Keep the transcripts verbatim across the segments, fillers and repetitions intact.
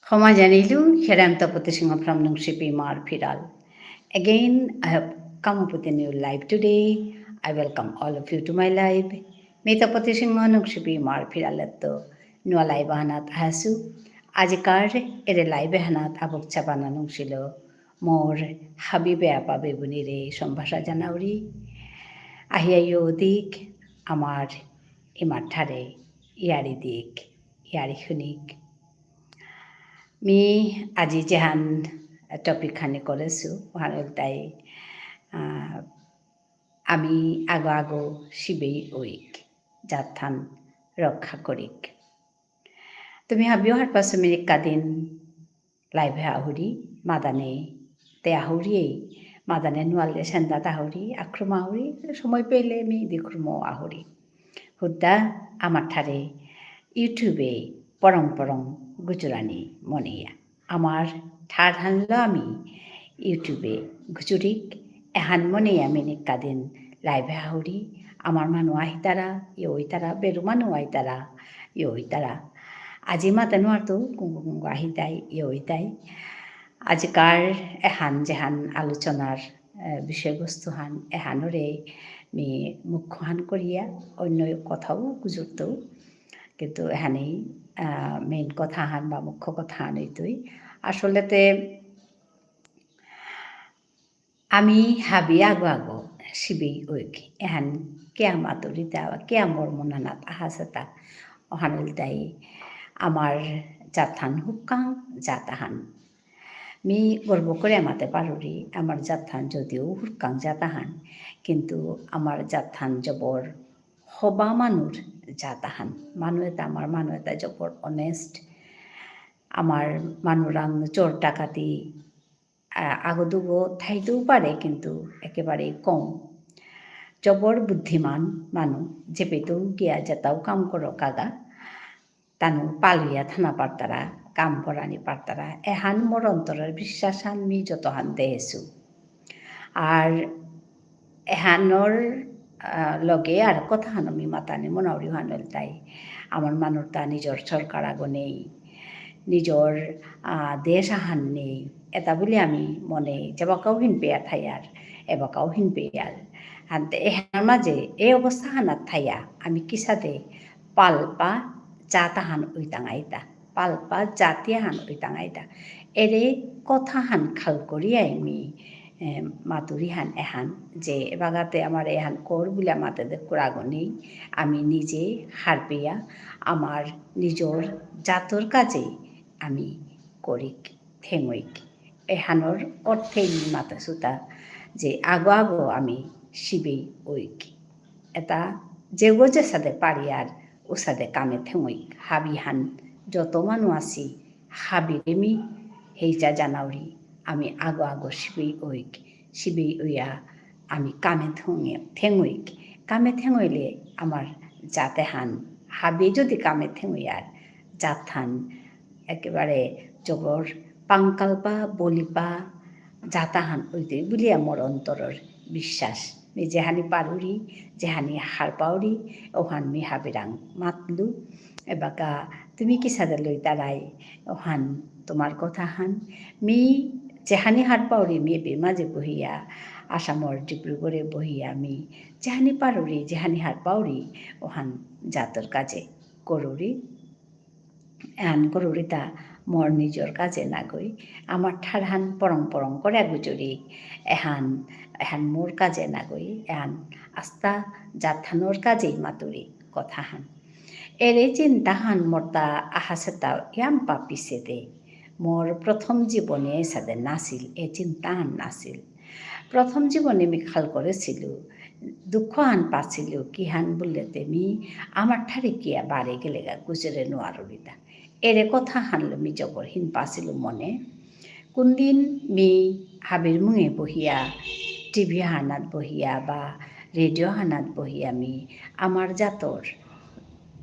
ক্ষমা জানিলু, here I am Tapati Singha from Nungshipi Imar Phiral. Again, I have come up with a new live today. I welcome all of you to my live. মি তপতি সিংহ নুংশিপি ইমার ফিরালেত্ত নুয়া live আহানাত আহাসু। আজিকার এরে live এহানাত আবক চাবানা নুংশিল মোর হাবি বেয়াপা বেবুনিরে সম্ভাষা জানাউরি। আহিয়া ইয়ো দিক আমার ইমার ঠারে ইয়ারি দিক, ইয়ারি হুনিক। মি আজি যেহান topic হানি করেসু, ওহান ইলতাই, আহ, আমি আগো আগো শিবেই ঐক, জাতহান রক্ষা করিক। তুমি হাবিও হারপাসু মি নিকাদিন live এ আহুরি, মাদানে তে আহুরি এই, মাদানে নুয়ালে সেন্দাত আহুরি, আক্রম আহুরি, সময় পেলে মি দিক্রম আহুরি। হুদ্দা আমার ঠারে YouTube এ পরং পরং গুজুরানি মনেয়া। আমার ঠারহানলো আমি YouTube এ গুজুরিক, এহান মনেয়া মি নিকাদিন live এ আহুরি, আমার মানু আহিতারা, ইয়ো ইতারা, বেরু মানু আহিতারা, ইয়ো ইতারা। আজি মাতে নুয়ারতু, কুঙ্গু কুঙ্গু আহিতাই, ইয়ো ইতাই। আজিকার এহান যেহান আলোচনার, আহ, বিষয়বস্তুহান এহানরে মি মুখ্যহান করিয়া অন্য কথাও গুজুরতু। কিন্তু এহানেই, আহ, main কথাহান বা মুখ্য কথাহান ইতই। আসলেতে আমি হাবি আগো আগো শিবেই ঐক। এহান কিয়া মাতুরিতা বা কিয়া মোর মনানাত আহাসেতা। ওহান ইলতাই আমার জাতহান হুকাং জাতহান। মি গর্ব করে মাতে পারুরি, আমার জাতহান যদিও হুরকাং জাতহান, কিন্তু আমার জাতহান জবর হবা মানুর জাতহান। মানু এতা, আমার মানু এতা জবর honest। আমার মানুরাং চোর ডাকাতি, আ, আগো দুগো থাইতেও পারে, কিন্তু একেবারেই কম। জবর বুদ্ধিমান মানু, যেপেতেও গিয়া যেতাও কাম করো কাগা, তানু পালুয়া থানা পারতারা, কাম করানি পারতারা, এহান মোর অন্তরর বিশ্বাসহান মি যতহান দেহেসু। আর এহানর, আহ, লগে আর কথাহান মি মাতানি মনাউরি হান ইলতাই। আমার মানুরতা নিজর সরকার আগো নেই, নিজর, আহ, দেশ আহান নেই। এতা বুলি আমি মনে যেবাকাও হিনপেয়া থাইয়ার, এবাকাও হিনপেয়ার। হানতে এহার মাঝে এই অবস্থাহানাত থাইয়া আমি কিসাদে পালপা জাতহান ঐতাঙাইতা, পালপা জাতিয়াহান ঐতাঙাইতা। এরে কথাহান খাল করিয়াই মি, এ, মাতুরিহান এহান, যে এবাগাতে আমার এহান কর বুলিয়া মাতে দে কুরাগনি, আমি নিজে হারপিয়া আমার নিজর জাতর কাজে আমি করিক, থেঙইক। এহানর অর্থে মি মাতেসুতা, যে আগো আগো আমি শিবেই ঐক। এতা যেগো যেসাদে পারিয়ার ওসাদে কামে থেঙইক। হাবিহান যত মানু আসি, হাবিরে মি হেইচা জানাউরি, আমি আগো আগো শিবেই ঐক, শিবেই ঐয়া আমি কামে থেঙে-, থেঙইক। কামে থেঙইলে আমার জাতেহান, হাবি যদি কামে থেঙইয়ার জাতহান একেবারে জবর পাংকালপা, বলিপা, জাতাহান ঐতই বুলিয়া মোর অন্তরর বিশ্বাস। মি যেহানি পারুরি, যেহানি হারপাউরি, ওহান মি হাবিরাং মাতলু। এবাকা তুমি কিসাদে লইতারাই, ওহান তোমার কথাহান। মি যেহানি হারপাউরি, মি এপে মাঝে বহিয়া, আসামর ডিব্রুগড়ে বহিয়া মি যেহানি পারুরি, যেহানি হারপাউরি, ওহান জাতর কাজে করুরি। এহান করুরিতা মোর নিজর কাজে নাগই। আমার ঠারহান পরং পরং করে গুজুরি। এহান, এহান মোর কাজে নাগই। এহান আস্তা জাতহানর কাজেই মাতুরি কথাহান। এরে চিন্তাহান মোরতা আহাসেতা ইয়াম্পা পিসেদে। মোর প্রথম জীবনে এসাদে নাসিল, এ চিন্তাহান নাসিল। প্রথম জীবনে মি খাল করেসিলু, দুঃখহান পাসিলু, কিহান বুললেতে মি আমার ঠারে কিয়া বারে গেলেগা গুজরে নোয়ারুরিতা। এরে কথাহানলো মি জবর হিন পাসিলু মনে। কোনদিন মি হাবির মুঙে বহিয়া, টিভি হানাত বহিয়া বা রেডিও হানাত বহিয়া মি আমার জাতর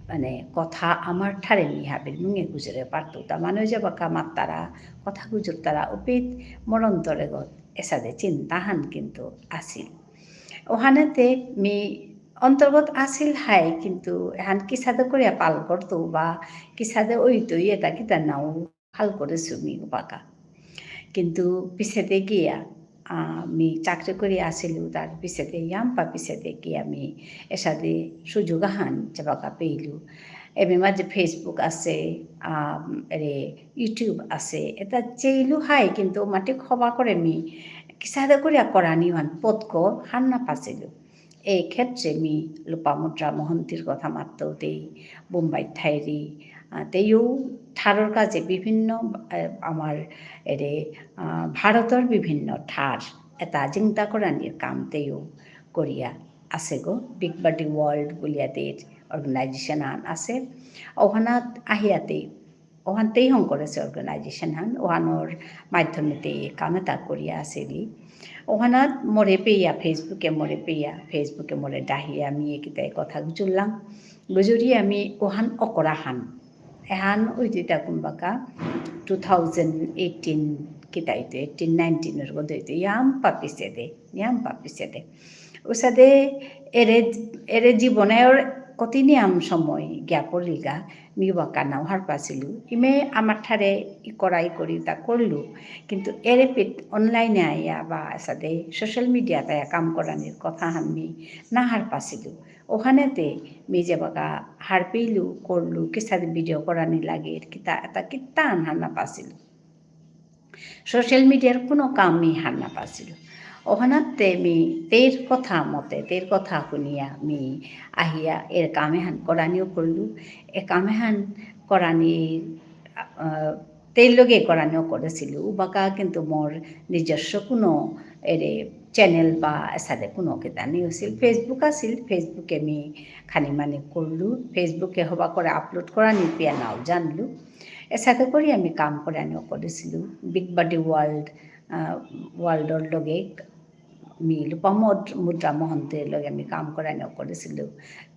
মানে, কথা আমার ঠারে মি হাবির মুঙে গুজরে পারতু। তা মানু যেবাকা মাত্তারা, কথা গুজরতারা, উপিত মোর অন্তরেগত এসাদে চিন্তাহান কিন্তু আসিল। ওহানেতে মি অন্তর্গত আসিল হাই, কিন্তু এহান কিসাদে করিয়া পাল করতু বা কিসাদে ওইতই এতা কিতা নাও হাল করেসু মি উবাকা। কিন্তু পিছেদে গিয়া, আহ, মি চাকরি করি আসিলু, তার পিছেদে ইয়াম্পা পিছেদে গিয়া মি এসাদে সুযোগ আহান যেবাকা পেইলু। এবে মাঝে Facebook আছে, আহ, এরে YouTube আছে, এতা চেইলু হাই, কিন্তু মাটি খবা করে মি কিসাদে করিয়া করানি হান পথগ হার না পাসিলু। এই ক্ষেত্রে মি লোপামুদ্রা মহন্তির কথা মাততেই বোম্বাই থাইরি, আহ, তেইও ঠারর কাজে বিভিন্ন, আহ, আমার এরে, আহ, ভারতর বিভিন্ন ঠার এতা জিংতা করানির কাম তেইও করিয়া আসে গো। Big Buddy World বুলিয়া তে organization আন আসে। ওহানাত আহিয়াতে ওহানতেই হঙকরেসে organization হান, ওহানর মাধ্যমেতে কাম এতা করিয়া আসিলি। ওহানাত মোরে পেয়া, Facebook-এ মোরে পেয়া, Facebook-এ মোরে ডাহিয়া মি একিতাই কথা গুজুরলাং। গুজুরি আমি ওহান অকরা হান। এহান উইদিতা কুম্বাকা two thousand eighteen কিতাইতে, eighteen nineteen-র গদইতে, ইয়াম্পা পিছেদে, ইয়াম্পা পিছেদে। উসাদে এরে, এরে জীবনর কতি নিয়াম সময় গিয়া পড়িলগা, মি উবাকা নাও হার পাসিলু। ইমে আমার ঠারে ই করা ই করি তা করলু। কিন্তু এরে পিত online-এ আইয়া বা এসাদে social media-ত আইয়া কাম করানির কথা হান মি না হার পাসিলু। ওহানেতে মি যেবাকা হার পেইলু, করলু, কিসাদে video করানি লাগে, কিতা, এতা কিতা আন হার না পাসিলু। Social media-র কোনো কাম মি হার না পাসিলু। ওহানাতে মি তেইর কথা মতে, তেইর কথা হুনিয়া মি আহিয়া এরে কাম এহান করানিও করলু। এ কাম এহান করানি, আহ, তেইর লগে করানিও করেসিলু। উবাকা কিন্তু মোর নিজস্ব কোনো এরে channel বা এসাদে কোনো কিতা নেই আসিল। Facebook আসিল, Facebook-এ মি খানি মানি করলু। Facebook-এ হবা করে upload করানি পেয়া নাও জানলু। এসাদে করি আমি কাম করানিও করেসিলু। Big Buddy World, আহ, World-র লগে মি লোপামুদ্রা মহন্তের লগে আমি কাম করানিও করেসিলু।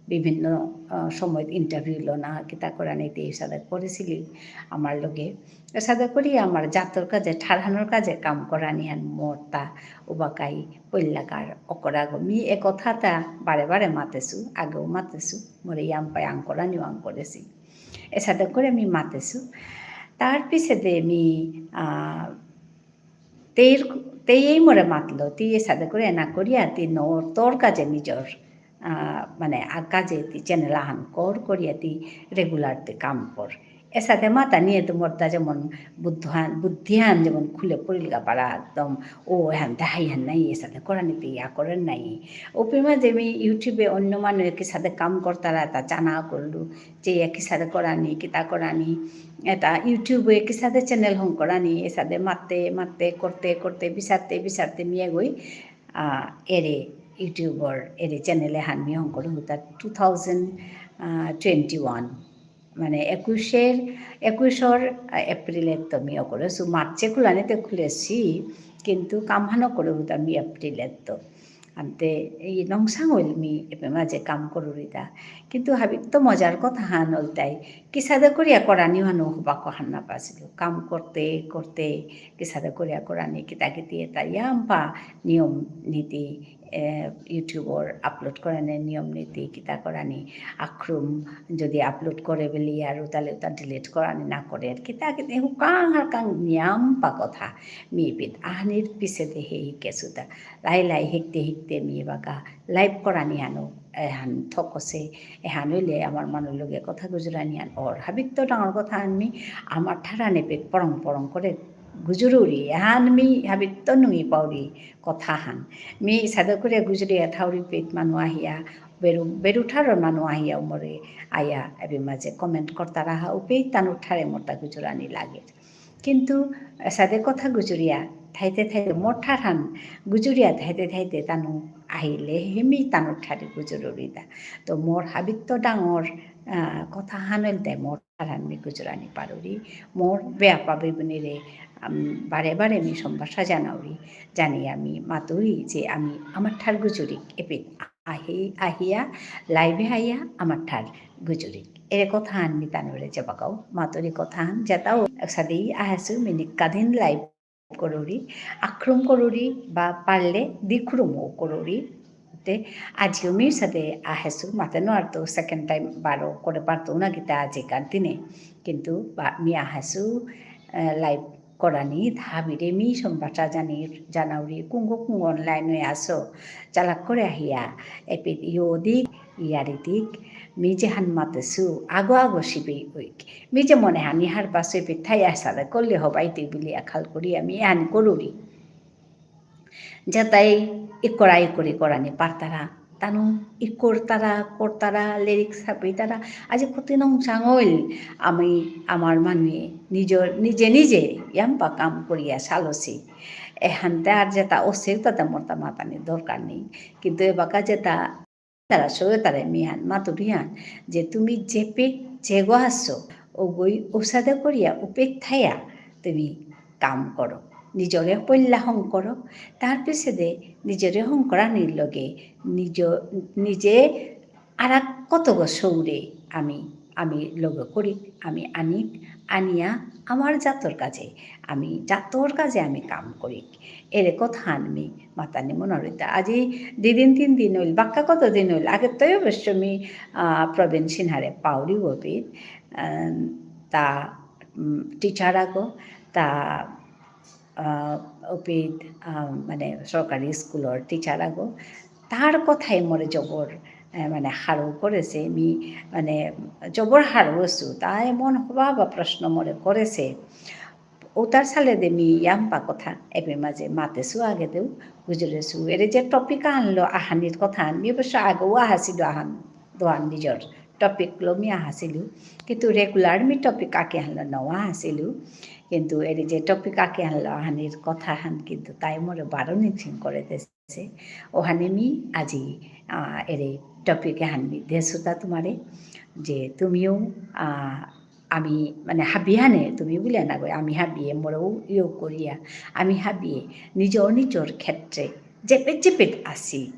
বিভিন্ন, আহ, সময়ত interview লনা, কিতা করানিতে এসাদে করেসিলি আমার লগে। এসাদে করি আমার জাতর কাজে, ঠারহানর কাজে কাম করানি হান মোরতা উবাকাই পইলাকার অকরাগ। মি এ কথাতা বারে বারে মাতেসু, আগেও মাতেসু, মোরে ইয়াম্পাই আঙকরানিও আঙকরেসি। এসাদে করে মি মাতেসু। তার পিছেদে মি, আহ, তেইর, তেইয়েই মোরে মাতলো, তি এসাদে করে না করিয়া, তি ন-, তোর কাজে নিজর, আহ, মানে, আ, কাজে তি channel আহান কর, করিয়া তি regular তি কাম কর। এসাদে মাতানিয়ে তো মোরতা যেমন বুদ্ধিহান, বুদ্ধিহান যেমন খুলে পড়িলগা পারা একদম, ও এহান দেহাই হান নাই, এসাদে করানিতে ইয়া করের নাই। ওপেই মাঝে মি YouTube-এ অন্য মানু কিসাদে কাম করতারা তা জানা করলু, যে ইয়া কিসাদে করানি, কিতা করানি, এতা YouTube-এ কিসাদে channel হঙকরানি, এসাদে মাতে, মাতে, করতে, করতে, বিচারতে, বিচারতে মিয়া গই, আহ, এরে YouTube-র, এরে channel এহান মি হঙকরু হুতা two thousand, আহ, twenty-one। মানে একুশের, একুশর, আহ, এপ্রিলেত্ত মি অকরেসু, মার্চে খুলানিতে খুলেসি, কিন্তু কামহান অকরু হুতা মি এপ্রিলেত্ত। আনতে এই নংসাং হইল মি এপে মাঝে কাম করুরিতা। কিন্তু হাবিত্ত মজার কথাহান ইলতাই, কিসাদে করিয়া করানি হানও হবাকো হার না পাসিলু। কাম করতে করতে কিসাদে করিয়া করানি কিতা কিতি এতা ইয়াম্পা নিয়ম নীতি, এ, YouTube-র upload করানি নিয়ম নীতি কিতা করানি, আক্রম যদি upload করে বেলি আর তাহলে ওটা delete করানি না করে আর কিতা কিতি হুকাং হারকাং নিয়াম্পা কথা মিপিত আহানির পিছেদে হে হিকেসুতা। লাই লাই হিকতে হিকতে মি বাকা live করানি হানও এহান থকসে, এহান হইলে আমার মানুর লগে কথা গুজরানি হান অর। হাবিত্ত ডাঙর কথা আনমি, আমার ঠারানে পেট পরং পরং করে গুজরুরি, এহান মি হাবিত্ত নুঙি পাউরি কথা হান। মি সাদা করে গুজরিয়া থাউরি পেট মানু আহিয়া, বেরু, বেরু ঠারর মানু আহিয়া উমরে আয়া, এবে মাঝে comment করতারা হা, উপেই তানু ঠারে মোরতা গুজরানি লাগে। কিন্তু সাদে কথা গুজরিয়া থাইতে থাইতে মোর ঠারহান গুজরিয়া থাইতে থাইতে তানু আহিলে হেমি তানু ঠারে গুজরুরিতা। তো মোর হাবিত্ত ডাঙর, আহ, কথা হানল দে মোর ঠারহান মি গুজরানি পারুরি। মোর বেয়াপা বেবুনিরে, আম, বারে বারে মি সম্ভাষা জানাউরি। জানি আমি মাতুরি যে আমি আমার ঠার গুজুরি এপে আহি, আহিয়া, live-এ আহিয়া আমার ঠার গুজুরি। এরে কথা আন মি তানুরে যেবাকাও, মাতুরি কথা আন, যেতাও একসাদেই আহেসু, মি নিকাদিন live করুরি, আক্রম করুরি বা পারলে দিক্রমও করুরি। তে আজিও মি সাদে আহেসু, মাতে নো আর তো second time বারো করে পারতো না কিতা আজিকার দিনে। কিন্তু বা-, মি আহেসু, আহ, live করানি হাবিরে মি সম্ভাষা জানি, জানাউরি কুঙ্গ কুঙ্গ online এ আসো, চালাক করে আহিয়া, এপি ইয়ো দিক, ইয়ারি দিক, মি যেহান মাতেসু, আগো আগো শিবি উইক। মি যে মনে হানি হার পাশে পিঠাই আসারে করলে হবাই তুই বুলি আখাল করি আমি এহান করুরি। যেতাই ইকরা ইকরি করানি পারতারা, তানু ইকরতারা, করতারা, লেরিক সাপিতারা, আজি কতি নং চাঙইল আমি আমার মানুয়ে নিজর, নিজে নিজে ইয়াম্পা কাম করিয়া সালসি। এহানতে আর যেতা অসে তাতে মরতা মাতানি দরকার নেই। কিন্তু এবাকা যেতা তারা সৌয়ে তারে মিহান, মাতুরিহান, যে তুমি যেপেত যেগো আসো, ওগই ওসাদে করিয়া উপেত থাইয়া তুমি কাম করো। নিজরে পল্লা হং করো, তার পিছেদে নিজরে হং করানির লগে নিজ-, নিজে আরাক কতগো সৌরে আমি, আমি লগে করি, আমি আনিক, আনিয়া আমার জাতর কাজে, আমি জাতর কাজে আমি কাম করি। এরে কথাহান মি মাতানি মনে হইতা। আজি দুদিন তিন দিন হইল, বাক্কা কত দিন হইল। আগে তো অবশ্য মি, আহ, প্রবীণ সিনহারে পাউরি গপিত, আহ, তা, উম, teacher আগো, তা, আহ, অপিত, আহ, মানে সরকারি স্কুলর teacher আগো। তার কথাই মোরে জবর, আহ, মানে হারৌ করেছে। মি, মানে জবর হারৌ আছু। তা এমন হবা বা প্রশ্ন মোরে করেছে। উতার সালে দে মি ইয়াম্পা কথা, এপে মাঝে মাতেসু আগে দেউ, গুজরেসু। এরে যে topic আহানলো আহানির কথা আহান, মি অবশ্য আগেও আহাসিলু আহান, দোহান নিজর topic লো মি আহাসিলু। কিন্তু regular মি topic আকে আহানলো নওয়া আহাসিলু। কিন্তু এরে যে topic আকে আহানলো আহানির কথা আহান কিন্তু তাই মোরে বারো নিংসিং করে দেসে। আছে। ওহানে মি আজি, আহ, এরে topic এহান মি দেসুতা তোমারে, যে তুমিও, আহ, আমি মানে হাবিহানে, তুমি বুলিয়া না গো, আমি হাবিয়ে মোরেও ইয়ে করিয়া, আমি হাবিয়ে নিজর নিজর ক্ষেত্রে যেপেত যেপেত আসি,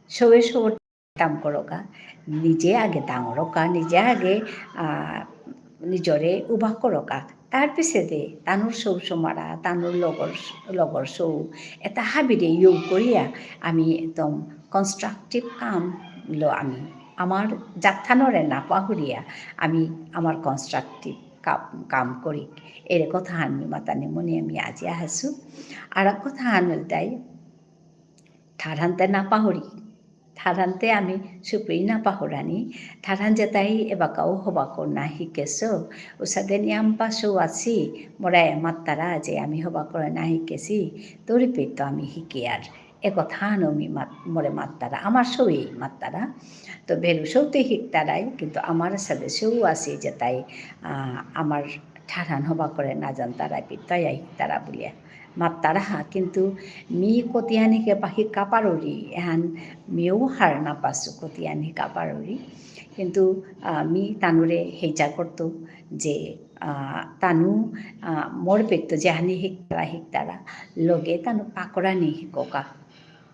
সৌয়ে সৌর কাম করকা, নিজে আগে ডাঙরকা, নিজে আগে, আহ, নিজরে উবা করকা। তার পিছেদে তানুর সৌ সমারা, তানুর লগর, লগর সৌ, এতা হাবিরে ইয়ৌ করিয়া আমি একদম constructive কাম লো আমি আমার জাতহানরে না পাহুরিয়া আমি আমার constructive কাম, কাম করি। এরে কথাহান মি মাতানি মনে আমি আজি আহাসু। আর কথাহান ইলতাই ঠারহানতে না পাহুরি। ঠারহানতে আমি সুপ্রেই না পাহুরানি। ঠারহান যেতাই এবাকাও হবা কর না হিকেসো। উসাদে নিয়াম পাসো আসি, মোরাই মাত্তারা যে আমি হবা করে না হিকেসি, তরিপে তো আমি হিকিয়ার। এ কথাহানও মি মাত-, মোরে মাত্তারা, আমার সৌই মাত্তারা। তো বেরু সৌতে হিকতারাই, কিন্তু আমার সাদে সৌ আসি যেতাই, আহ, আমার ঠারহান হবা করে না জানতারা, পিতাই হিকতারা বুলিয়া। মাত্তারা হা, কিন্তু মি কতিয়ান হিকে পা-, হিকা পারুরি, এহান মিউ হার না পাসু কতিয়ান হিকা পারুরি। কিন্তু, আহ, মি তানুরে হেজা করতু যে, আহ, তানু, আহ, মোর পেত্ত যেহানি হিকতারা হিকতারা, লগে তানু পাকরানি হিককা।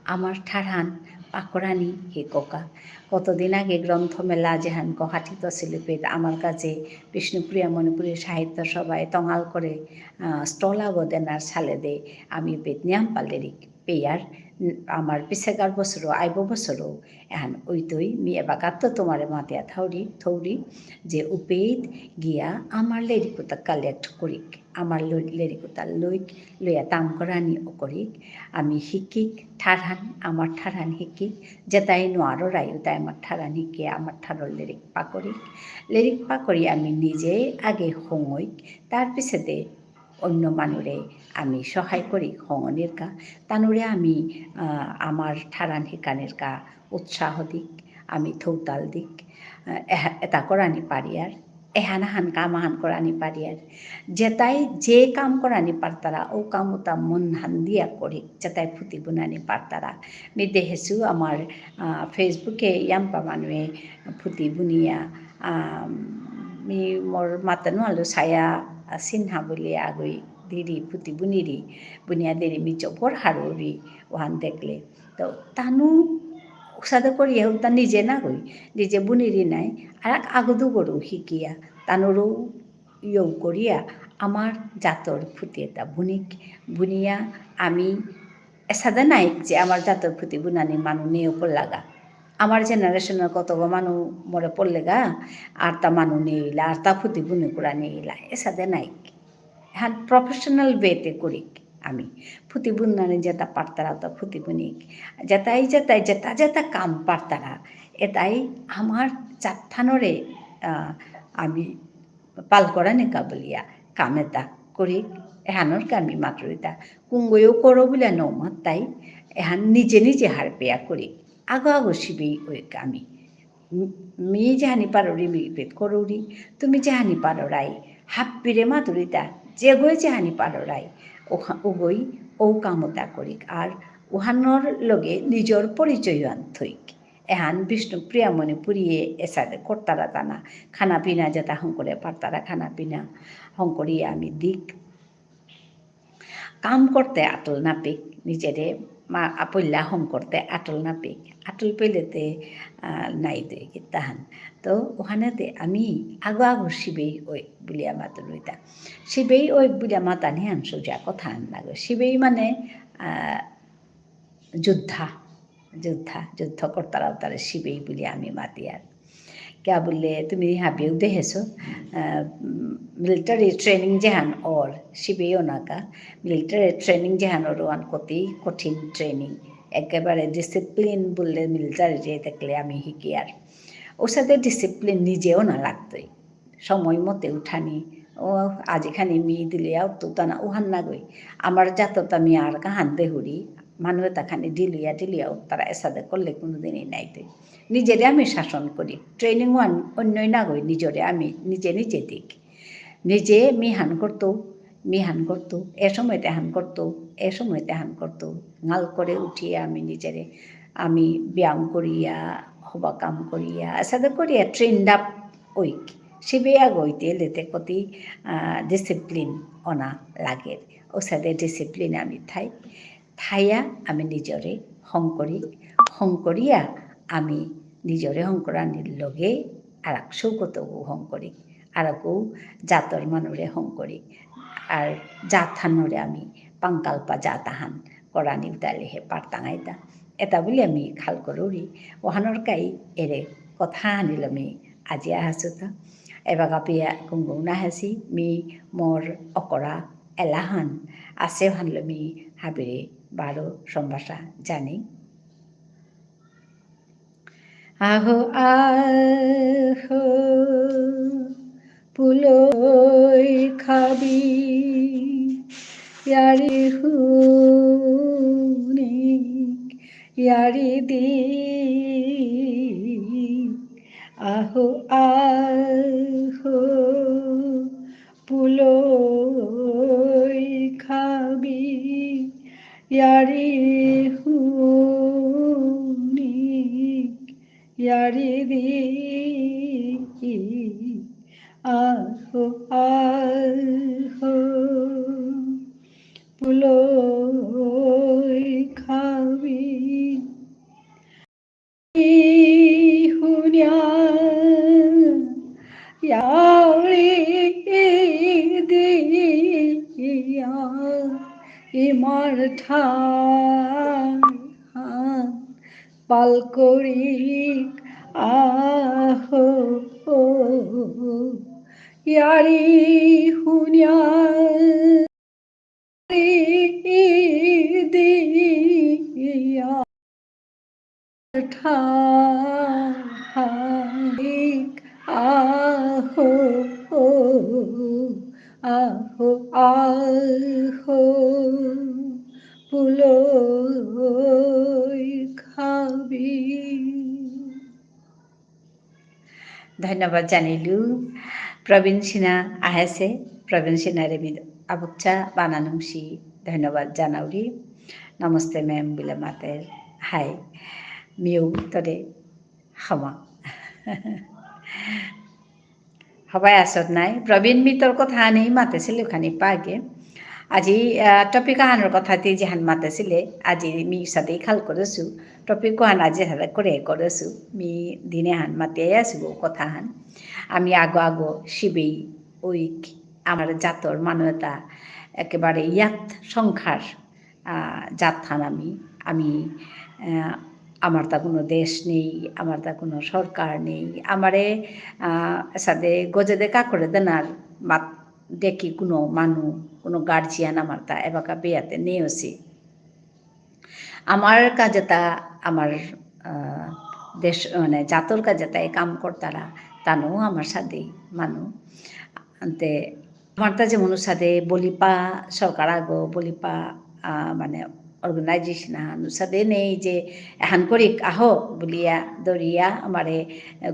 আমার ঠারহান পাকরানি হিককা। কতদিন আগে গ্রন্থমেলা যেহান গুয়াহাটিত আসিল পেত আমার কাছে বিষ্ণুপ্রিয়া মণিপুরী সাহিত্য সভায় তঙাল করে, আহ, stall আগো দেনার সালেদে আমি পেত নিয়াম পালেরি পেয়ার, উম, আমার পিছেগার বছরও, আইব বছরও, এহান ওইতই, মি এবাকাত্ত তোমারে মাতিয়া থাউরি, থৌরি, যে উপেইত গিয়া আমার লেরিকুতা collect করিক, আমার ল-, লেরিকুতা লইক, লইয়া তাম করানি অকরিক, আমি হিকিক, ঠারহান, আমার ঠারহান হিকিক, যেতাই নোয়ারো রাই, উতাই আমার ঠারহান হিকে, আমার ঠারর লেরিক পাকরিক, লেরিক পাকরি আমি নিজে আগে হঙইক, তার পিছেদে অন্য মানুরে আমি সহায় করি হঙনির কা। তানুরে আমি, আহ, আমার ঠারহান হিকানির কা উৎসাহ দিক, আমি থৌতাল দিক, আহ, এহা-, এতা করানি পারিয়ার, এহান আহান কাম আহান করানি পারিয়ার। যেতাই যে কাম করানি পারতারা, ও কাম উতা মনহান দিয়া করি, যেতাই ফুতি বুনানি পারতারা। মি দেহেসু আমার, আহ, Facebook এ ইয়াম্পা মানুয়ে ফুতি বুনিয়া, আহ, মি মোর মাতানু আলু ছায়া সিনহা বুলি আগই দিরি ফুতি বুনিরি, বুনিয়া দিরি মি জবর হারৌরি ওহান দেখলে। তো তানু উসাদে করিয়া হুতা নিজে না গই, নিজে বুনিরি নাই, আর আগ-, আগদু গরু হিকিয়া, তানুরও ইয়ৌ করিয়া আমার জাতর ফুতি এতা বুনিক, বুনিয়া আমি এসাদে নাইক যে আমার জাতর ফুতি বুনানি মানু নেই ওপর লাগা। আমার generation র কতগো মানু মরে পড়লেগা, আর তা মানু নেইলা, আর তা ফুতি বুনি কুরা নেইলা, এসাদে নাইক। এহান professional way তে করিক আমি। ফুতি বুননানি যেতা পারতারা তা ফুতি বুনিক। যেতাই যেতাই যেতা যেতা কাম পারতারা, এতাই আমার জাতহানরে, আহ, আমি পাল করানিকা বুলিয়া কাম এতা করিক। এহানর কা আমি মাতুরিতা। কুঙগয়ও করো বুলিয়া নমাত্তাই, এহান নিজে নিজে হারপেয়া করিক। আগো আগো শিবেই অইক আমি। মি-, মি যেহানি পারুরি মি বেদ করুরি, তুমি যেহানি পাররাই, হাব্বিরে মাতুরিতা, যেগই যেহানি পাররাই, ওহা-, উগই ঔ কামতা করিক, আর উহানর লগে নিজর পরিচয় আন থইক। এহান বিষ্ণুপ্রিয়া মণিপুরীয়ে এসাদে করতারা তানা, খানা পিনা যেতা হঙকরে পারতারা খানা পিনা হঙকরিয়া আমি দিক। কাম করতে আটল নাপিক, নিজেরে মা-, আপল্লা হঙকরতে আটল নাপিক। আটল পেলেতে, আহ, নাই দে কিতাহান। তো ওহানেতে আমি আগো আগো শিবেই অইক বুলিয়া মাতুরিতা। শিবেই অইক বুলিয়া মাতানিহান সোজা কথা আন নাগো। শিবেই মানে, আহ, যোদ্ধা, যোদ্ধা, যুদ্ধ করতারা উতারে শিবেই বুলিয়া আমি মাতিয়ার। কিয়া বুললে তুমি হাবিও দেহেছো, আহ, উম, military training যেহান অর শিবেই অনাকা, military training যেহান অর ওহান কতি কঠিন training, একেবারে discipline বুললে military যে দেখলে আমি হিকিয়ার। ওসাদে discipline নিজে অনা লাগতই। সময় মতে উঠানি, ও আজিখানি মি দিলয়া উঠতু তানা উহান নাগই। আমার জাতত আমি আর কাহান দেহুরি, মানু এতা খানি দিলয়া দিলয়া উঠতারা এসাদে করলে কোনোদিনই নাই দে। নিজেরে আমি শাসন করি। Training ওহান অন্যই নাগই, নিজরে আমি নিজে নিজে দিক। নিজে মি হান করতু, মি হান করতু, এ সময়তে হান করতু, এ সময়তে হান করতু। ঙাল করে উঠিয়া আমি নিজেরে, আমি ব্যায়াম করিয়া, হবা কাম করিয়া, এসাদে করিয়া trained up অইক। শিবেই আগইতে লেতে কতি, আহ, discipline অনা লাগে। ওসাদে discipline আমি থাই। থাইয়া আমি নিজরে হঙকরি, হঙকরিয়া আমি নিজরে হঙকরানির লগে আরাক সৌকতগো হঙকরি, আরাকো জাতর মানুরে হঙকরি, আর জাতহানরে আমি পাঙ্কালপা জাতহান করানি উতালে হে পারতাঙাইতা। এতা বুলি আমি খাল করুরি, ওহানর কাই এরে কথা আনিল আমি আজি আহাসুতা। এবাকা পিয়া কুঙগৌ নাহাসি, মি মোর অকরা এলাহান, আসে হানলো মি হাবিরে বারো সম্ভাষা জানি। আহো, আহো, পুলই খাবি, য়ারি হুনিক, য়ারি দি। আহো, আহো, পুলই খাবি, য়ারি হুনিক, য়ারি দি। আহো, আহো, পুলই খাবি। হুনিয়া, য়ারি দিয়া, ইমার ঠার পাল করিক, আহো, য়ারি হুনিয়া। দিয়া ঠারিক আহো, আহো, আহো, পুলই খাবি। ধন্যবাদ জানাইলু। প্রবীণ সিনহা আহেসে, প্রবীণ সিনহারে মি আবুকচা বানানুংসি ধন্যবাদ জানাউরি। নমস্তে ma'am বুলে মাতের। হাই। মিউ তরে হামা। হবাই আসত নাই। প্রবীণ মিতর কথা নেই মাতেসিলু খানি পাগে। আজি, আহ, topic আহানর কথা তি যেহান মাতেসিলে, আজি মি সাথে খাল করেসু। Topic কোহান আজি সাথে করে করেসু। মি দিনে হান মাতে আসু কথা হান। আমি আগো আগো শিবেই ঐক আমার জাতর মানু এতা একেবারে ইয়াত সংখ্যার আহ, জাতহান আমি, আমি, আহ, আমার তা কোনো দেশ নেই, আমার তা কোনো সরকার নেই, আমারে, আহ, সাদে গজেদে কাকরে দেনার মাত-, দেখি কোনো মানু, কোনো guardian আমার তা এবাকা বিয়াতে নেই অসি। আমার কাজেতা, আমার, আহ, দেশ, মানে, জাতর কাজেতা এ কাম করতারা, তানু আমার সাথে মানু। আনতে, আমার তা যেমন সাথে বলিপা সরকার আগো, বলিপা, আহ, মানে, organization আহান সাথে নেই যে, এহান করিক আহো, বুলিয়া, দরিয়া, আমারে,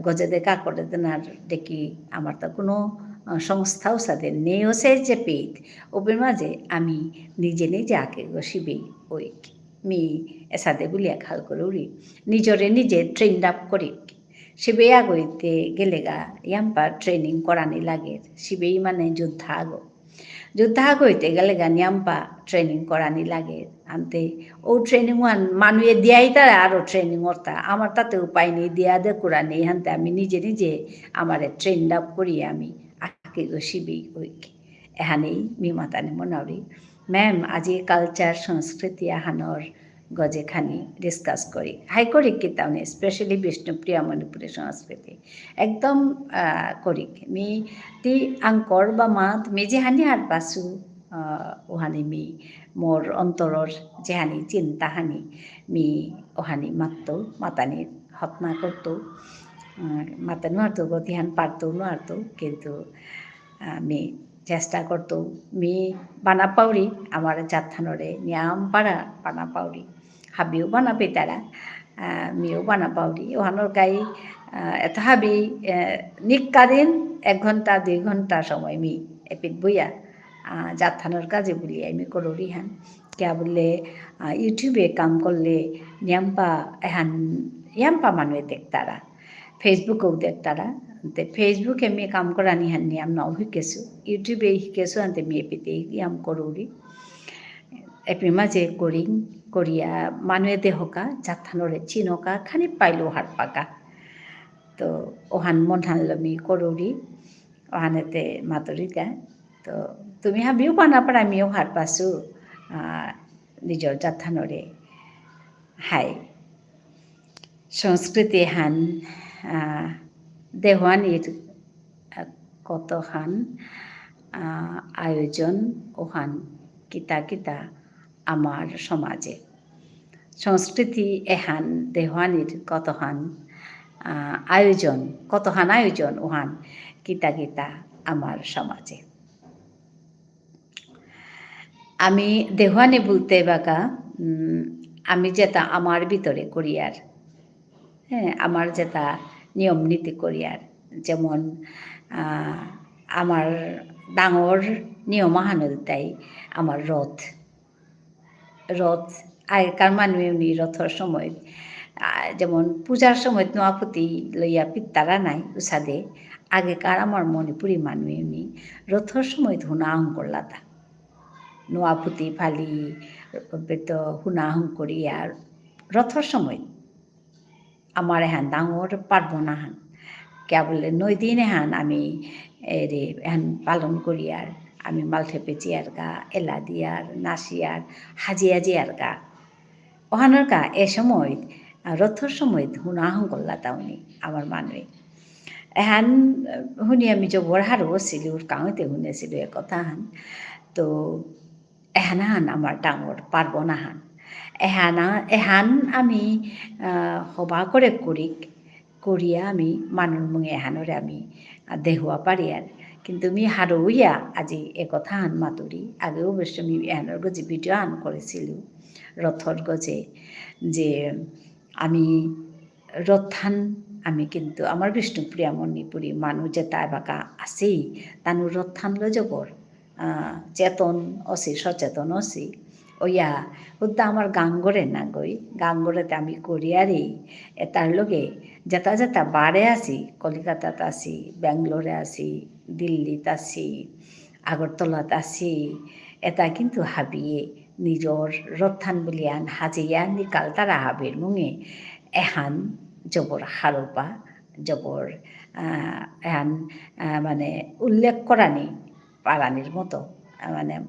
গজে দেখা করে দেনার দেখি, আমার তা কোনো, আহ, সংস্থাও সাথে নেই অসে যে পেট। ওপের মাঝে আমি নিজে নিজে আগে গো শিবেই ওইক। মি এসাদে বুলিয়া খাল করুরি। নিজরে নিজে trained up করিক। শিবেই আগইতে গেলেগা ইয়াম্পা training করানি লাগে। শিবেই মানে যোদ্ধা আগো। যোদ্ধা আগইতে গেলেগা নিয়াম্পা training করানি লাগে। আনতে ও training ওয়ান মানুয়ে দিয়াই তারা আরো training অর্তা। আমার তাতে উপায় নেই, দিয়া দে করানি। হানতে আমি নিজে নিজে আমারে trained up করি আমি আগে গো শিবেই ওইক। এহানেই মি মাতানি মনাউরি। Ma'am, আজি culture সংস্কৃতি আহানর গজে খানি discuss করি। হাই করি কিতাউনি, specially বিষ্ণুপ্রিয়া মণিপুরী সংস্কৃতি। একদম, আহ, করি। মি তি আঙকর বা মাত, মি যেহানি হার পাসু, আহ, ওহানি মি মোর অন্তরর যেহানি চিন্তা হানি, মি ওহানি মাততো, মাতানি হতনা করতো। আহ, মাতে নুয়ারতো, গতিহান পারতো নুয়ারতো, কিন্তু আমি চেষ্টা করতো, মি বানা পাউরি, আমার জাতহানরে নিয়াম পারা বানা পাউরি। হাবিও বানা পেতারা, আহ, মিও বানা পাউরি। ওহানর কাই, আহ, এত হাবি, আহ, নিকাদিন এক ঘন্টা, দুই ঘন্টা সময় মি এপিত বইয়া, আহ, জাতহানর কাজে বুলিয়া মি করুরি হান। কিয়া বুললে, আহ, YouTube-এ কাম করলে নিয়াম্পা এহান, ইয়াম্পা মানুয়ে দেখতারা। Facebook-এও দেখতারা। তে Facebook-এ মি কাম করানি হান নিয়াম নাও হিকেসু। YouTube-এ হিকেসু আনতে মি এপিতে ইয়াম করুরি। এপি মাঝে করিং, করিয়া মানুয়ে দেহকা, জাতহানরে চিনকা, খানি পাইলো হারপাকা। তো ওহান মনহানলো মি করুরি, ওহানেতে মাতুরিতা। তো তুমি হাবিও বানা পারা মিও হারপাসু, আহ, নিজর জাতহানরে। হাই। সংস্কৃতি হান, আহ, দেহুয়ানির, আহ, কতহান, আহ, আয়োজন ওহান কিতা কিতা আমার সমাজে। সংস্কৃতি এহান দেহুয়ানির কতহান, আহ, আয়োজন, কতহান আয়োজন ওহান কিতা কিতা আমার সমাজে। আমি দেহুয়ানি বুলতে বাকা, উম, আমি যেতা আমার ভিতরে করিয়ার, হ্যাঁ, আমার যেতা নিয়ম নীতি করিয়ার, যেমন, আহ, আমার ডাঙর নিয়ম আহান ইলতাই আমার রথ। রথ, আগেকার মানুয়ে উনি রথর সময়, আহ, যেমন পূজার সময় নোয়া ফুতি লইয়া পিত্তারা নাই, উসাদে, আগেকার আমার মণিপুরী মানুয়ে উনি রথর সময় হুনা আহং করলাতা। নোয়া ফুতি ফালি, বেত হুনা আহং করিয়া রথর সময়। আমার এহান ডাঙর পার্বণ আহান। কিয়া বুললে নয় দিন এহান আমি এরে এহান পালন করিয়ার, আমি মালঠেপে চেয়ারগা, এলা দিয়ার, নাচিয়ার, হাজিয়া চেয়ারগা। ওহানর কা এ সময়, আহ, রথর সময় হুনা আহং করলাতা উনি আমার মানুয়ে। এহান, আহ, হুনি আমি জবর হারৌ অসিলু, ওর কাউতে হুনেসিলু এ কথাহান। তো এহান আহান আমার ডাঙর পার্বণ আহান। এহান আ-, এহান আমি, আহ, হবা করে করিক, করিয়া আমি মানুর মুঙে এহানরে আমি, আহ, দেহুয়া পারিয়ার। কিন্তু মি হারৌইয়া আজি এ কথাহান মাতুরি। আগেও অবশ্য মি এহানর গজে video আহান করেসিলু, রথর গজে, যে আমি রথহান আমি কিন্তু আমার বিষ্ণুপ্রিয়া মণিপুরী মানু যেতা এবাকা আসি, তানু রথহানলো জবর, আহ, চেতন অসি, সচেতন অসি। ওয়া, হুদ্দা আমার গাঙরে নাগই, গাঙরেতে আমি করিয়ারি, এতার লগে যেতা যেতা বারে আসি, কলিকাতাত আসি, ব্যাঙ্গালোরে আসি, দিল্লিত আসি, আগরতলাত আসি, এতা কিন্তু হাবিয়ে নিজর রথহান বুলিয়ান হাজিয়া নিকালতারা হাবির মুঙে এহান জবর হারৌপা, জবর, আহ, এহান, আহ, মানে উল্লেখ করানি পারানির মতো, আহ, মানে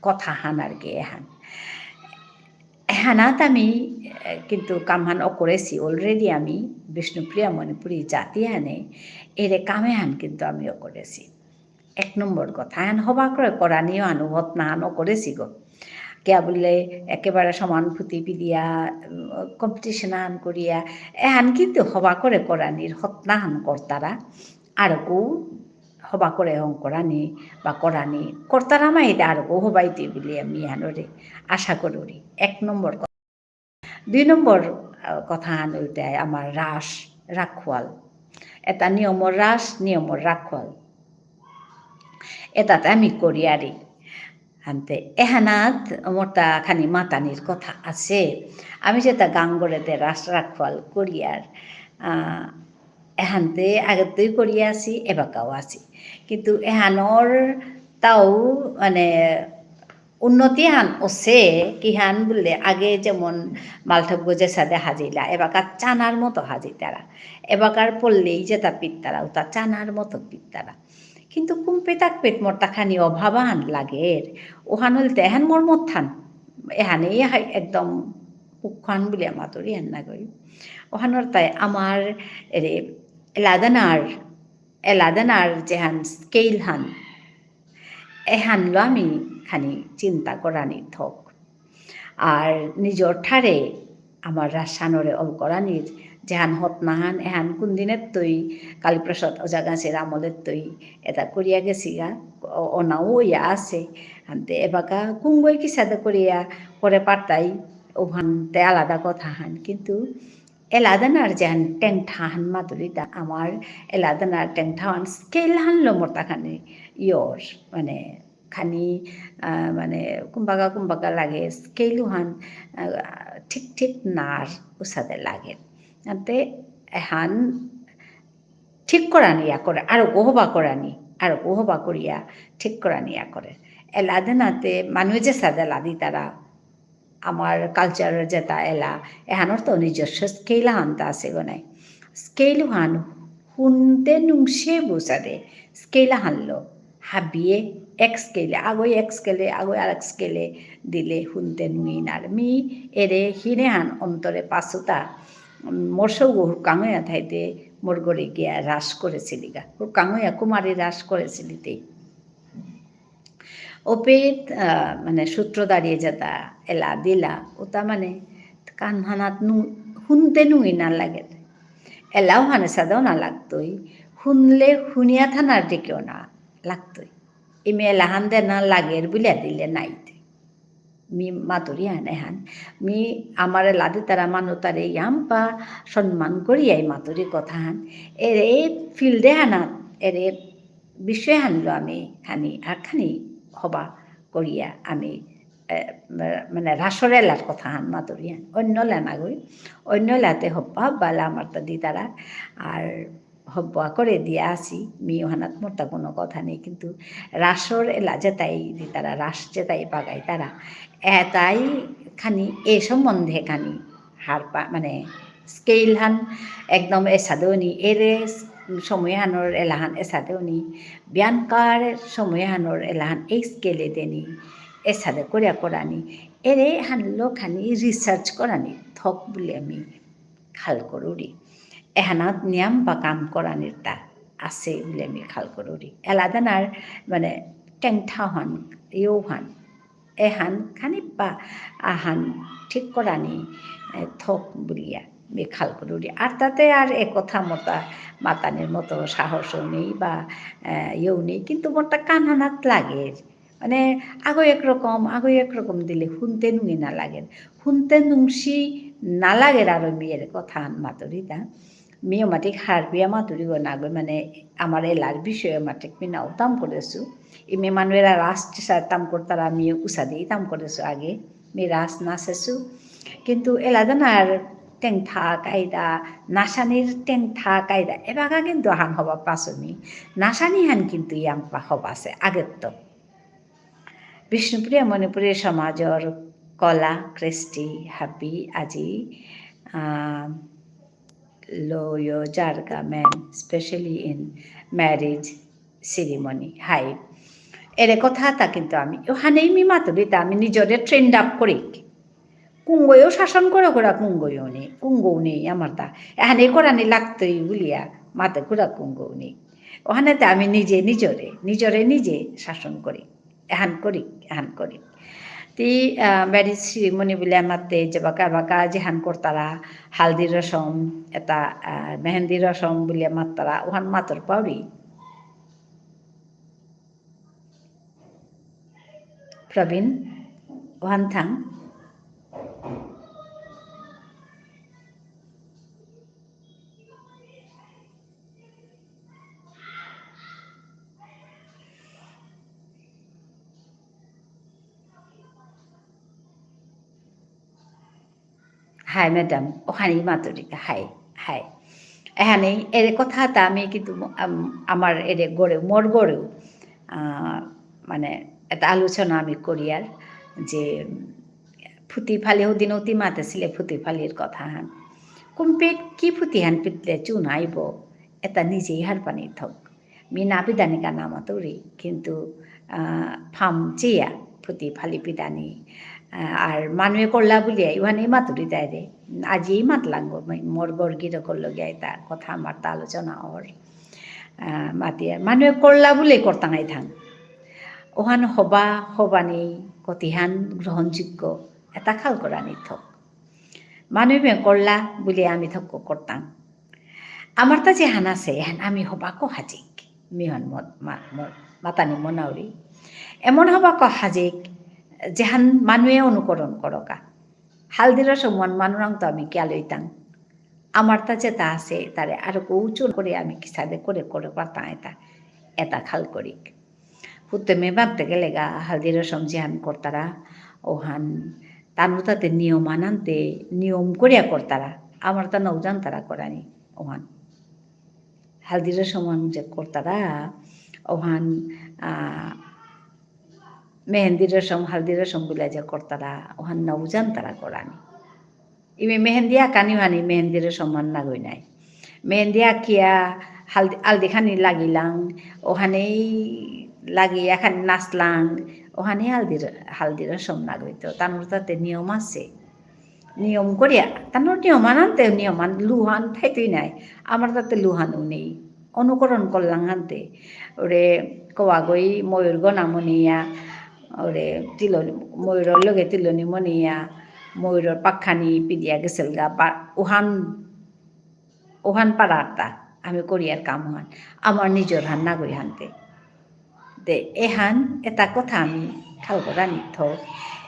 কথাহান আর কি এহান। এহানাত আমি, আহ, কিন্তু কামহান অকরেসি, already আমি বিষ্ণুপ্রিয়া মণিপুরী জাতি হানে এরে কাম এহান কিন্তু আমি অকরেসি। এক নম্বর কথা, এহান হবা করে করানিও আনু হতনা আনো করেসি গো। কিয়া বুললে একেবারে সমান ফুতি পিদিয়া, উম, competition আন করিয়া, এহান কিন্তু হবা করে করানির হতনা হান করতারা, আরকু হবা করে হং করানি বা করানি করতারা মাইতে আরকু হবাইতে বুলিয়া মি এহানরে আশা করুরি। এক নম্বর কথা। দুই নম্বর, আহ, কথা হান ইলতাই আমার রাস, রাখোয়াল। এতা নিয়মর রাস, নিয়মর রাখোয়াল। এতাতে আমি করিয়ারি। আনতে এহানাত মোরতা খানি মাতানির কথা আছে। আমি যেতা গাঙরে দে রাস রাখোয়াল করিয়ার, আহ, এহানতে আগেত্তই করিয়া আছি, এবাকাও আছি। কিন্তু এহানর তাও মানে উন্নতি হান অসে, কিহান বুললে আগে যেমন মালঠেপগো যেসাদে হাজিলা, এবাকা চানার মতো হাজিতারা। এবাকার পল্লেই যেতা পিত্তারা, উতা চানার মতো পিত্তারা। কিন্তু কুম্পেতাক পেট মোরতা খানি অভাব আহান লাগের। ওহান ইলতে এহান মোর মতহান। এহানে ইয়া হাই একদম উখান বুলিয়া মাতুরি এহান না কই। ওহানর তাই আমার এরে এলাদানার, এলাদানার যেহান scale হান, এহানলো আমি খানি চিন্তা করানি থক। আর নিজর ঠারে আমার রাসহানরে অল করানির যেহান হতনাহান, এহান কোন দিনেত্তই কালীপ্রসাদ ওজাগাছির আমলেত্তই এতা করিয়া গেছিগা, অ-, অনাও ইয়া আছে। আনতে এবাকা কুঙ্গই কিসাদে করিয়া করে পারতাই, ওহানতে আলাদা কথাহান। কিন্তু এলাদানার যেহান টেংঠাহান মাতুরিতা, আমার এলাদানার টেংঠাহান scale হানলো মোরতা খানি ইয়র, মানে, খানি, আহ, মানে, কুম্বাকা কুম্বাকা লাগে, scale হান, আহ, ঠিক ঠিক নার উসাদে লাগে। আনতে এহান ঠিক করানি ইয়া করে, আরকো হবা করানি, আরকো হবা করিয়া ঠিক করানি ইয়া করে। এলাদানাতে মানু যেসাদে লাদিতারা, আমার culture যেতা এলা, এহানর তো নিজস্ব scale হানতা আছে গো নাই। Scale হান হুনতে নুংসে বুসাদে, scale হানলো, হাবিয়ে এক scale এ, আগই এক scale এ, আগই আরেক scale এ দিলে হুনতে নুইনার। মি এরে হিনেহান অন্তরে পাসুতা, উম, মোর সৌগ হুরকাঙয়া থাইতে মোর গরে গিয়া রাস করেছিলিগা। হুরকাঙয়া কুমারী রাস করেছিলিতেই। ওপেত, আহ, মানে, সূত্রধারী যেতা এলা দিলা, ওতা মানে, কানহানাত নু-, হুনতে নুঙি না লাগে। এলাও হানে সাদাও না লাগতই, হুনলে হুনিয়া থানার দিকেও না লাগতই। ইমে এলাহান দে না লাগের বুলিয়া দিলে নাইতে। মি মাতুরি হান এহান। মি আমারে লাদিতারা মানু তারে ইয়াম্পা সম্মান করিয়াই মাতুরি কথাহান। এরে field এহানাত, এরে বিষয় হানলো আমি খানি, আর খানি হবা করিয়া আমি, এ, মানে রাসর এলার কথাহান মাতুরি হান। অন্য এলা নাগই, অন্য এলাতে হবা বালা আমারতা দিতারা। আর হব্বা করে দিয়া আসি, মি ওহানাত মোরতা কোনো কথা নেই, কিন্তু রাসর এলা যেতাই দিতারা, রাস যেতাই বাগাইতারা, এতাই খানি এ সম্বন্ধে খানি হারপা, মানে, scale হান একদম এসাদেও নি, এরে সময় হানর এলাহান এসাদেও নি, বিয়ানকার সময় হানর এলাহান এই scale এ দেনি, এসাদে করিয়া করানি, এরে হানলো খানি research করানি থক বুলে আমি খাল করুরি। এহানাত নিয়াম বা কাম করানিরতা আছে বুলে আমি খাল করুরি। এলাদানার মানে টেংঠাহান, ইয়ৌহান, এহান খানিপা আহান ঠিক করানি, এ, থক বুলিয়া মি খাল করুরি। আর তাতে আর এ কথা মতা মাতানির মতো সাহসও নেই বা, এ, ইয়েও নেই, কিন্তু মোরতা কানহানাত লাগে। মানে, আগো একরকম, আগো একরকম দিলে হুনতে নুঙি না লাগের। হুনতে নুংসি না লাগের আরো মি এরে কথাহান মাতুরিতা। মিও মাটিক হারপিয়া মাতুরি গো নাগো, মানে, আমার এলার বিষয়ে মাটিক মি নাও তাম করেসু। ইমে মানু এরা রাস চেসা তাম করতারা, মিও উসাদেই তাম করেসু আগে। মি রাস নাসেসু। কিন্তু এলাদানার টেংঠা কায়দা, নাসানির টেংঠা কায়দা, এবাকা কিন্তু আহান হবা পাসুনি। নাসানিহান কিন্তু ইয়াম্পা হবাসে আগেত্ত। বিষ্ণুপ্রিয়া মণিপুরী সমাজর কলা, কৃষ্টি, হাবি, আজি, আহ, লয় জারগা মেন, specially in marriage ceremony, হাই। এরে কথাতা কিন্তু আমি, ওহানেই মি মাতুরিতা আমি নিজরে trained up করি। কুঙ্গয়ও শাসন করে করা কুঙ্গয়ও নেই, কুঙ্গও নেই আমারতা। এহানে করানি লাগতই বুলিয়া, মাতে করা কুঙ্গও নেই। ওহানেতে আমি নিজে নিজরে, নিজরে নিজে শাসন করি। এহান করি, এহান করি। তি, আহ, marriage ceremony বুলে আমাতে যেবাকা, এবাকা যেহান করতারা, হালদি রসম, এতা, আহ, মেহেন্দি রসম বুলে মাততারা, ওহান মাতর পাউরি। প্রবীণ, ওহান থাং। হাই madam, ওহানি মাতুরিকা, হাই, হাই। এহানি, এরে কথা এতা আমি কিন্তু ম-, আম-, আমার এরে গড়ে, মোর গড়েও, আহ, মানে, এতা আলোচনা আমি করিয়ার যে, উম, ফুতি ফালি হদিন অতি মাতেছিলে ফুতি ফালির কথা হান। কুম্পে কি ফুতি হান পিতলে চুন আইব, এতা নিজেই হারপানি থক। মি না পিদানি কা না মাতুরি, কিন্তু, আহ, ফাম চেয়া ফুতি ফালি পিদানি। আহ, আর মানুয়ে করলা বুলিয়া, ইহানে মাতুরি তাইরে। আজি মাতলাঙ্গ, ম-, মোর গর্গির করলো গিয়া এতা কথা আমার তা আলোচনা অর। আহ, মাতিয়া, মানুয়ে করলা বুলে করতাঙাই থাং। ওহান হবা, হবানি, কতিহান গ্রহণযোগ্য, এতা খাল করানি থক। মানুয়ে করলা বুলে আমি থক করতাং। আমার তা যেহান আছে, এহান আমি হবাকো হাজিক। মিহান মত-, মা-, ম-, মাতানি মনাউরি। এমন হবাকো হাজিক, যেহান মানুয়ে অনুকরণ করকা। হালদি রসম ওহান মানুরাং তো আমি কিয়া লইতাং। আমার তা যেতা আছে, তারে আরো উঁচু করে আমি কিসাদে করে করে পারতাম এতা, এতা খাল করিক। হুতে মে মাততে গেলেগা, হালদি রসম যেহান করতারা, ওহান, তানু তাতে নিয়ম আনান্তে, নিয়ম করিয়া করতারা, আমার তা নৌ জানতারা করানি, ওহান। হালদি রসম ওহান যে করতারা, ওহান, আহ, মেহেন্দি রসম, হালদি রসম বুলে যে করতারা, ওহান নৌ জানতারা করানি। ইমে মেহেন্দি আকানি ওহানি মেহেন্দি রসম হান নাগই নাই। মেহেন্দি আকিয়া হালদি, হালদি খানি লাগিলাং, ওহানেই লাগিয়া খানি নাচলাং, ওহানেই হালদি র-, হালদি রসম নাগই তো। তানুর তাতে নিয়ম আছে। নিয়ম করিয়া, তানুর নিয়ম আনান্তে নিয়ম আন, লুহান থাইতই নাই। আমার তাতে লুহানও নেই। অনুকরণ করলাং হানতে। ওরে কওয়াগই ময়ূর গনা মনিয়া, ওরে তিলনি, ময়ূরর লগে তিলনি মনিয়া, ময়ূরর পাখানি পিদিয়া গেছিলগা, বা ওহান, ওহান পারাতা, আমি করিয়ার কাম ওহান, আমার নিজর হান নাগই হানতে। দে, এহান, এতা কথা আমি খাল করানি থ।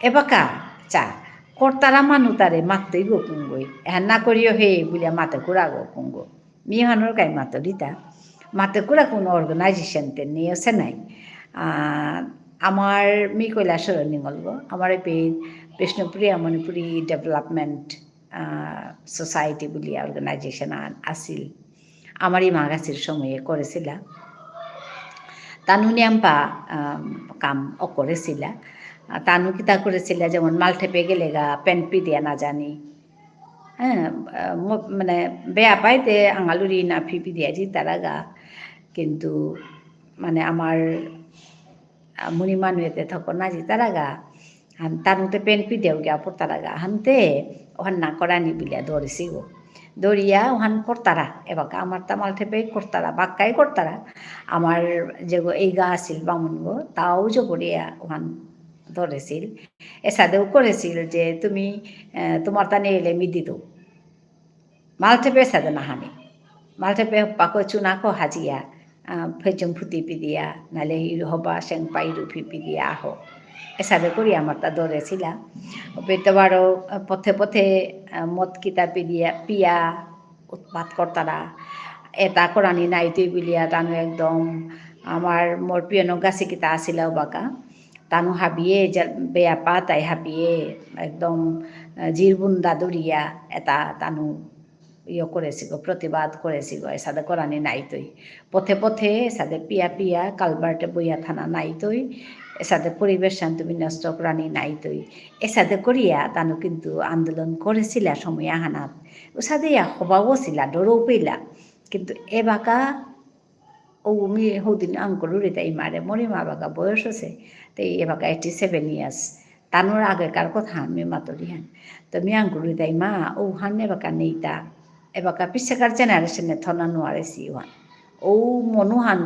এবাকা, চা, করতারা মানু তারে মাততই গো কুঙ্গই। এহান না করিও হে, বুলিয়া মাতে কুড়া গো কুঙ্গো। মিহানর কাই মাতুরিতা। মাতে কুড়া কোনো organization তে নেই, আছে নাই। আহ, আমার মি কৈলাসহর নিঙলগো, আমার এপে বিষ্ণুপ্রিয়া মণিপুরী Development, আহ, Society বুলিয়া organization আন আসিল। আমার ইমাগাছির সময়ে করেছিলা। তানু নিয়াম্পা, আহ, কাম অ করেছিলা। আহ, তানু কিতা করেছিলা, যেমন মালঠেপে গেলেগা, পেন পিদিয়া না জানি। হ্যাঁ, আহ, ম-, মানে, বেয়া পাইতে আঙালুরি না ফিপি দিয়া জিতারাগা। কিন্তু, মানে, আমার, আহ, মুনি মানুয়েতে থক না জিতারাগা। হান তানুতে পেন পিদিয়াও গিয়া পড়তারাগা। হানতে, ওহান না করানি বিলিয়া দৌড়েছি গো। দৌড়িয়া ওহান করতারা। এবাকা আমার তামাল ঠেপে করতারা, বাক্কাই করতারা। আমার যেগো এইগা আসিল বামুন গো, তাও জবরিয়া ওহান ধরেছিল। এসাদেও করেছিল যে, "তুমি, আহ, তোমার তা নেইলে মি দিতু।" মালঠেপে এসাদে নাহানি। মালঠেপে পাকো চুনাকো হাজিয়া, আহ, ফেচুম ফুতি পিদিয়া, নালে হিরু হবা সেংপাই রুফি পিদিয়া আহো। এসাদে করি আমার তা ধরেছিলা। ওপে তো বারো, আহ, পথে পথে, আহ, মদ কিতা পিদিয়া, পিয়া, উৎপাত করতারা। এতা করানি নাই তুই বুলিয়া তানু একদম আমার মোর পিয়নো গাছি কিতা আসিলা বাকা। তানু হাবিয়ে যা-, বেয়াপা তাই হাবিয়ে একদম, আহ, জিরবুন্দা দরিয়া এতা তানু ইয়ে করেসিগো, প্রতিবাদ করেসিগো, এসাদে করানি নাই তুই। পথে পথে এসাদে পিয়া পিয়া কালবার্টে বইয়া থানা নাই তুই। এসাদে পরিবেশ শান্তি বিনষ্ট করানি নাই তুই। এসাদে করিয়া তানু কিন্তু আন্দোলন করেসিলা সময় আহানাত। উসাদে ইয়া হবাও সিলা, ডরও পেলা। কিন্তু এবাকা ও মি হৌদিন আঙকরুরি তাই মারে, মোর ইমা বাকা বয়স আছে, তাই এবাকা eighty seven years। তানুর আগেকার কথা আমি মাতুরি হান। তো মি আঙকরুরি তাই মা, ও হান এবাকা নেইতা। এবাকা পিছেকার generation এ থনা নোয়ারেসি ওহান। ও মনহান,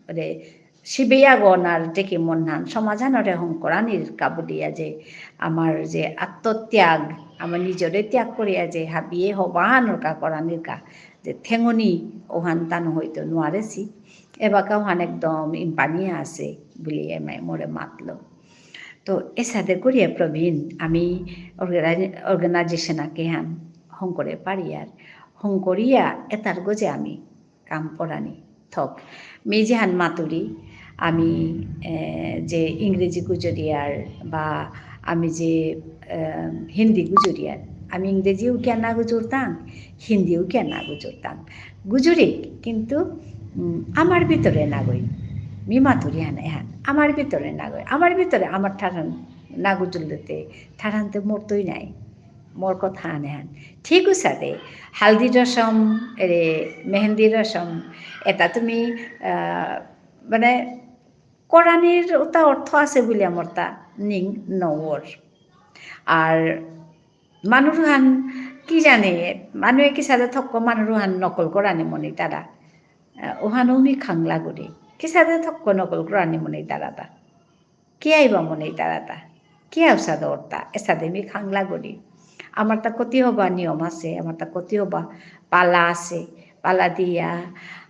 মানে, শিবেয়াগনার দেখি মনহান, সমাজহানরে হংকরানির কা বুলিয়া যে আমার যে আত্মত্যাগ, আমার নিজরে ত্যাগ করিয়া যে হাবিয়ে হবাহানর কা করানির কা, যে ঠেঙনি ওহান তানু হয়তো নোয়ারেসি, এবাকা ওহান একদম ইম্পানিয়া আছে বুলিয়া এমে মোরে মাতলো। তো এসাদে করিয়া প্রবীণ, আমি organi-, organization আকেহান হংকরে পারিয়ার, হংকরিয়া এতার গজে আমি কাম করানি থক। মি যেহান মাতুরি, আমি, এ, যে ইংরেজি গুজরিয়ার বা আমি যে, এ, হিন্দি গুজরিয়ার, আমি ইংরেজিও কিয়া না গুজরতাম, হিন্দিও কিয়া না গুজরতাম। গুজরি, কিন্তু, উম, আমার ভিতরে না গই। মি মাতুরি হান এহান, আমার ভিতরে না গই। আমার ভিতরে আমার ঠারহান না গুজরলেতে, ঠারহানতে মরতই নাই। মোর কথা আনেহান। ঠিক উসাদে, হালদি রসম, এরে, মেহেন্দি রসম, এতা তুমি, আহ, মানে, করানির উতা অর্থ আছে বুলিয়া মোরতা নিং নওর। আর মানুরহান কি জানে, মানুয়ে কিসাদে থক্ক মানুরহান নকল করানি মনে তারা। আহ, ওহানও মি খাংলা করি। কিসাদে থক্ক নকল করানি মনে তারা তা। কিয়া ইবা মনে তারাতা? কিয়া উসাদে অরতা? এসাদে মি খাংলা করি। আমার তা কতি হবা নিয়ম আছে, আমার তা কতি হবা পালা আছে, পালা দিয়া,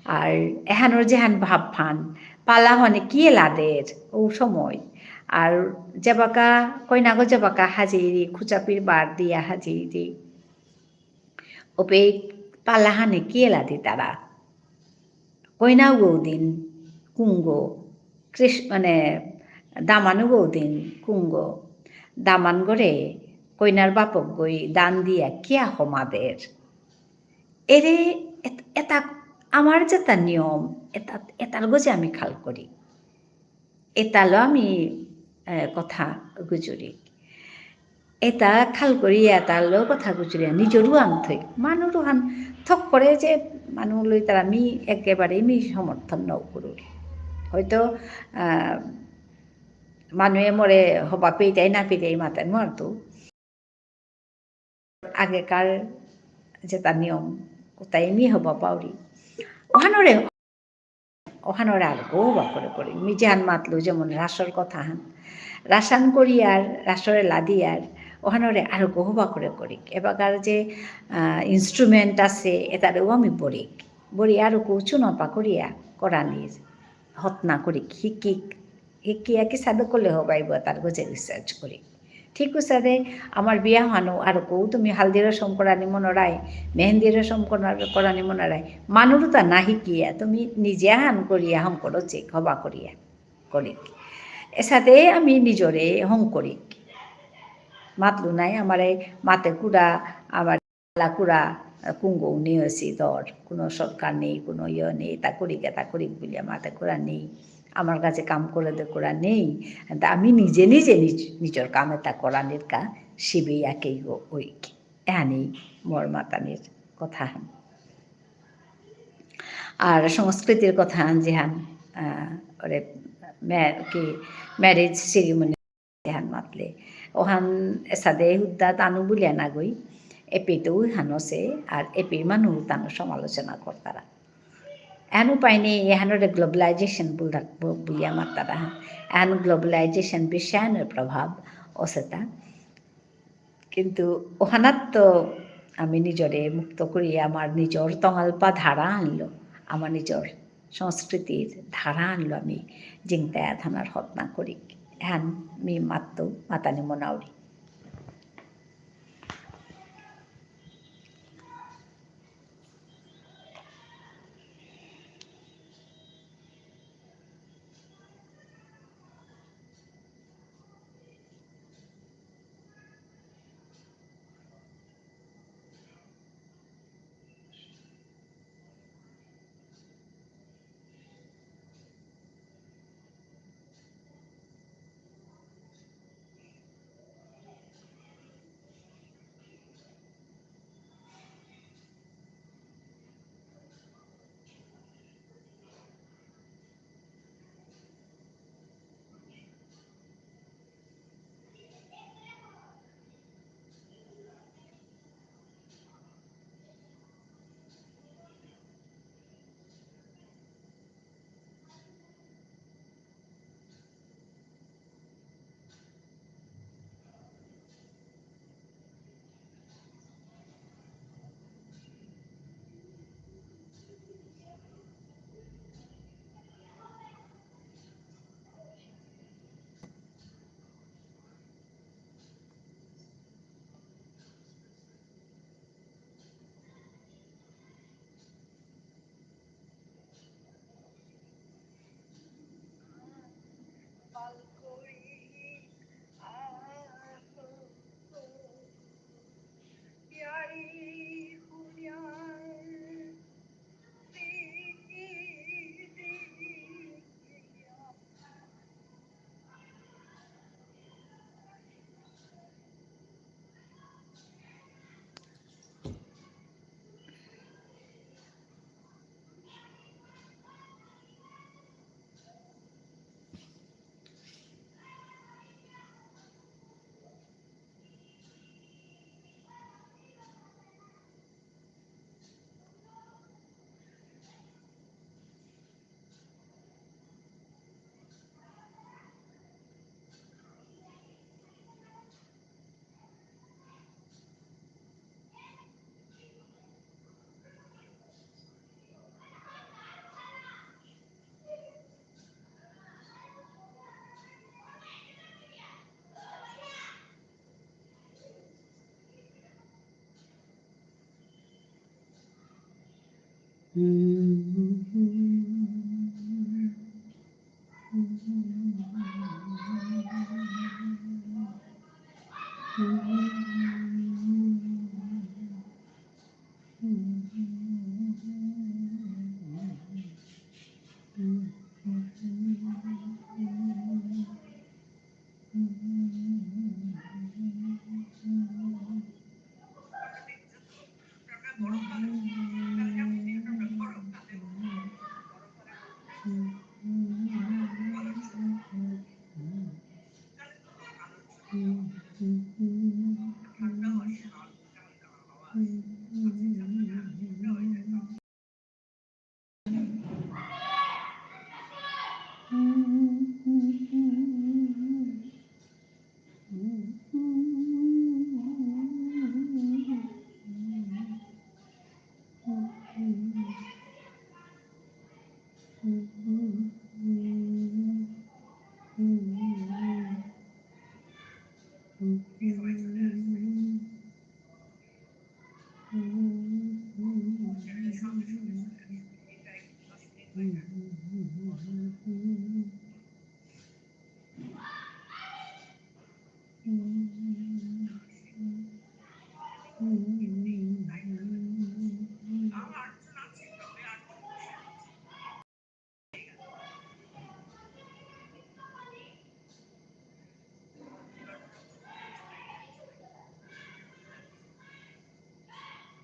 আর এহানর যেহান ভাবহান, পালা হনে কিয়ে লাদের, ও সময়। আর যেবাকা, কইনাগো যেবাকা হাজিরি, খুচাপির বার দিয়া হাজিরি। ওপে পালাহানে কিয়েলা দিতারা। কইনা গৌদিন কুঙ্গো, কৃষ-, মানে, দামানু গৌদিন কুঙ্গো, দামান গরে কইনার বাপক গই দান দিয়া কিয়া হমাদের। এরে এত-, এতা আমার যেতা নিয়ম, এতা, এতার গজে আমি খাল করি। এতালো আমি, এ, কথা গুজুরি। এতা খাল করি এতালো কথা গুজুরি। নিজরও আন থই। মানুরও হান থক করে যে মানু লই তারা মি একেবারে মি সমর্থন ন করুরি। হয়তো, আ, মানুয়ে মোরে হবা পেইতাই না পেইতাই মাতে নুয়ারতু। আগেকার যেতা নিয়ম, ওতাই মি হবা পাউরি। ওহানরে, ওহানরে আরগো হবা করে করি। মি যেহান মাতলু যেমন রাসর কথাহান। রাসান করি আর রাসরে লাদি আর ওহানরে আরগো হবা করে করি। এবাকার যে, আহ, instrument আছে, এতারেও আমি বরিক। বরি আরগো চুনপা করিয়া করানির হতনা করিক, হিকিক। হিকিয়া কিসাদে করলে হবাইব তার গজে research করি। ঠিক উসাদে আমার বিয়া হানো আরকো তুমি হালদি রসম করানি মনরাই, মেহেন্দি রসম করা-, করানি মনরাই। মানুরতা না হিকিয়া তুমি নিজে হান করিয়া হং করো চেক হবা করিয়া করি। এসাদে আমি নিজরে হং করি। মাতলু নাই আমারে মাতে কুড়া, আমার লাকুরা, আহ, কুঙ্গো নেই হয়েছি ধর, কোনো সরকার নেই, কোনো ইয়ে নেই, তা করি গে, তা করি বুলিয়া মাতে করা নেই। আমার কাছে কাম করে দে করা নেই। তা আমি নিজে নিজে নিজ-, নিজের কামে তা করানির কা শিবে ইয়াকেই গো ওই। এহানি মোর মাতানির কথা। আর সংস্কৃতির কথা যেহান, আহ, ওরে ম্যা-, কি marriage ceremony যেহান মাতলে। ওহান এসাদে হুদ্দা তানু বুলিয়া নাগই, এপেইতেও হানসে, আর এপেই মানু তানু সমালোচনা করতারা। এহান উপায় নেই, এহানরে globalization বুলতা-, বু-, বুলিয়া মাতারা। এহান globalization বিশ্বায়নের প্রভাব অসেতা। কিন্তু ওহানাত তো আমি নিজরে মুক্ত করি আমার নিজর তঙালপা ধারা আনলো, আমার নিজর সংস্কৃতির ধারা আনলো আমি জিংতায়া থানার হতনা করি। এহান মি মাত্ত মাতানি মনাউরি।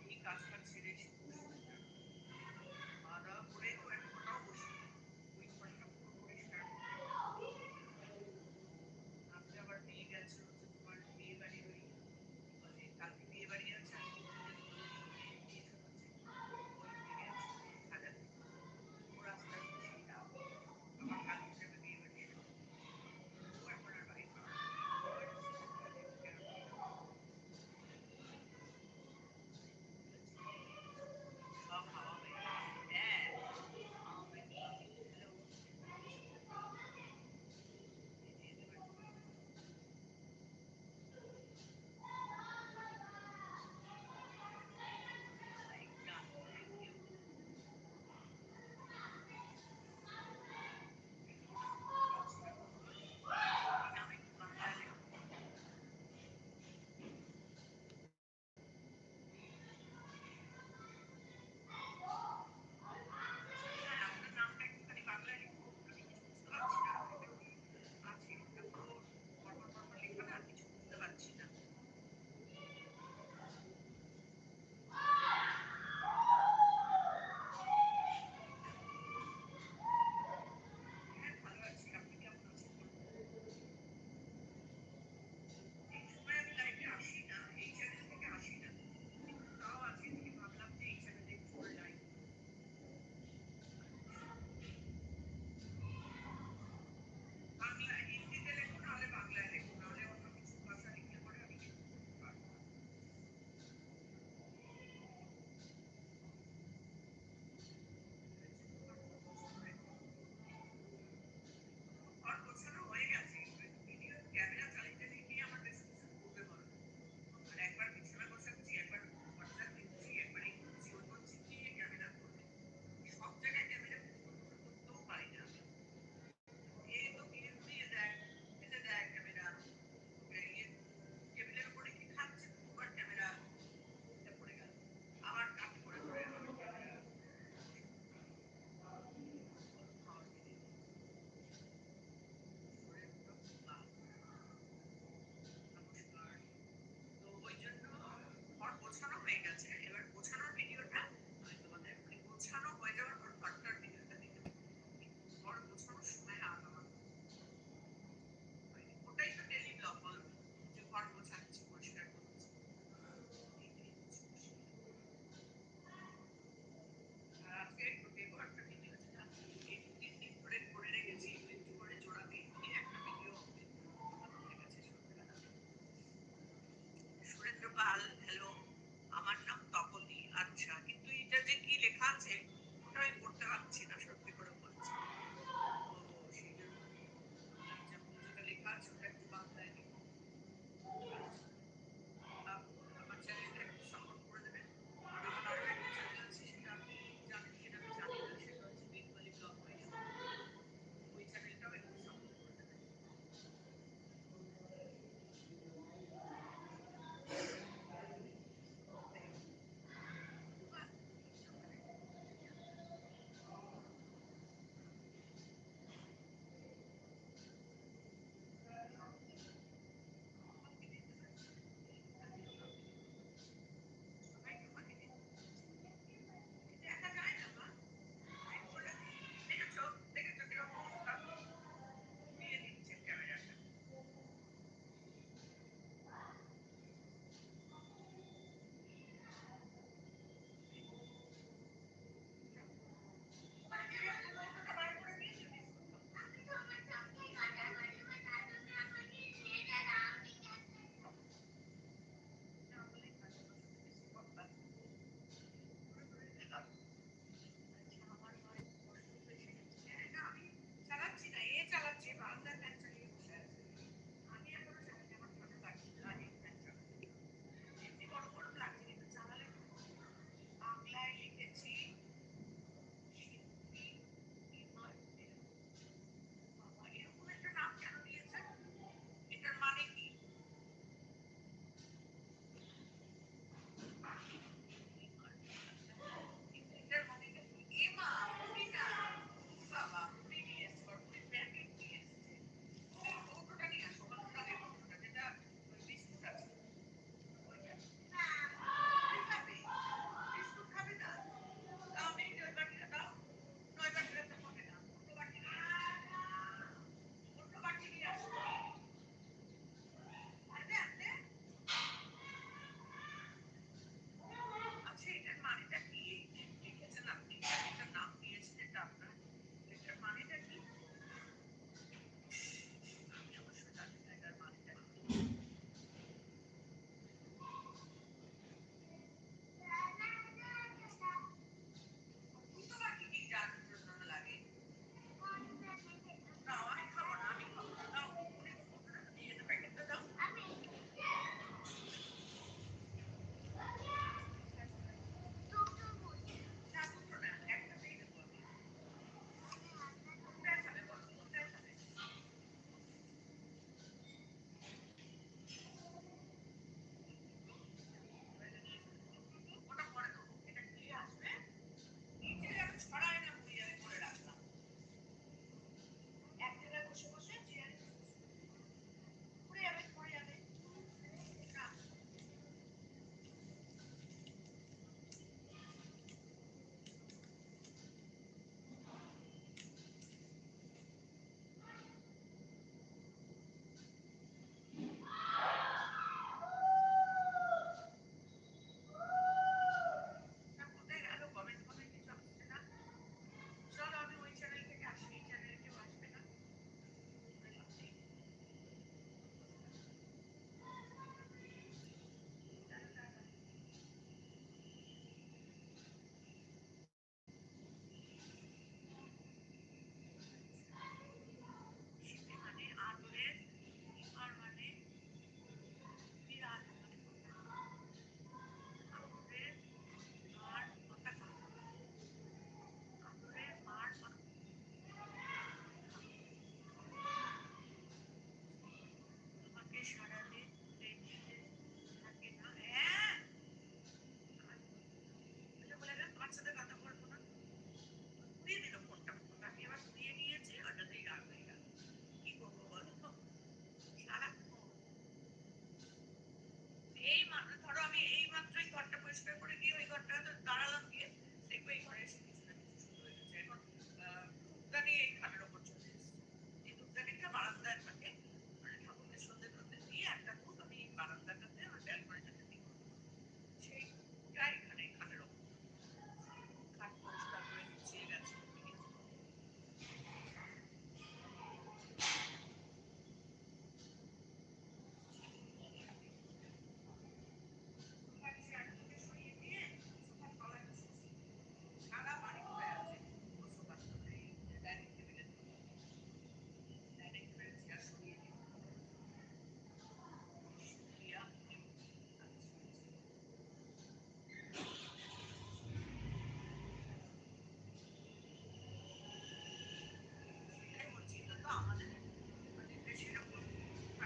এই কাজটা ছেড়ে এসে বসে থাকতাম। খাওয়া দাওয়া করে তো এক ঘন্টাও বসি না। ওই ঘরটা পুরো পরিষ্কার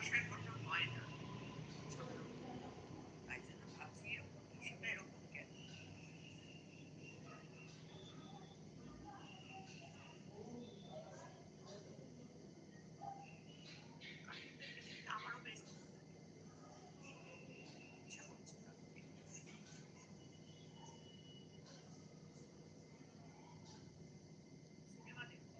সেটা কোনো হয় না। তাই জন্য ভাবছি এরকম, বিষয়টা এরকম কেন? আমারও বেশ ইচ্ছা করছে না। সিনেমা দেখতে।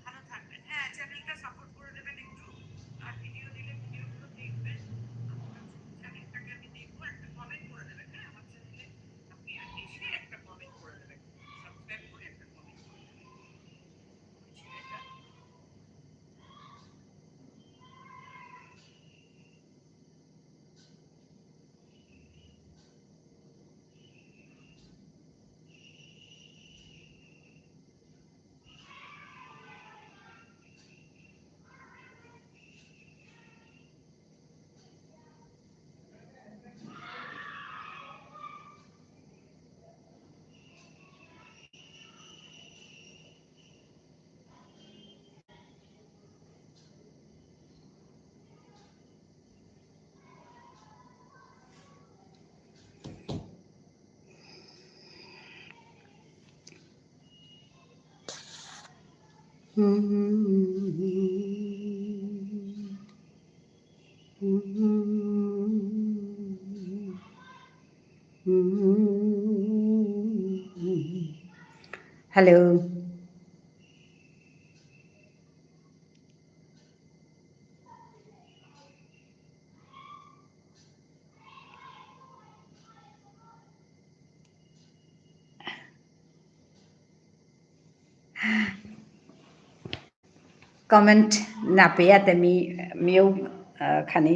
ভালো থাকবেন। হ্যাঁ, চ্যানেলটা সাপোর্ট করে দেবেন একটু। আর ভিডিও দিলে ভিডিওগুলো দেখবেন। আমার চ্যানেলটাকে আমি দেখবো, একটা কমেন্ট করে দেবেন। হ্যাঁ, আমার চ্যানেলে আপনি এসে একটা কমেন্ট করে দেবেন। সাবস্ক্রাইব করে একটা কমেন্ট করে দেবেন। বুঝলেন? Hello. Comment না পেয়াতে মি, মিও, আহ, খানি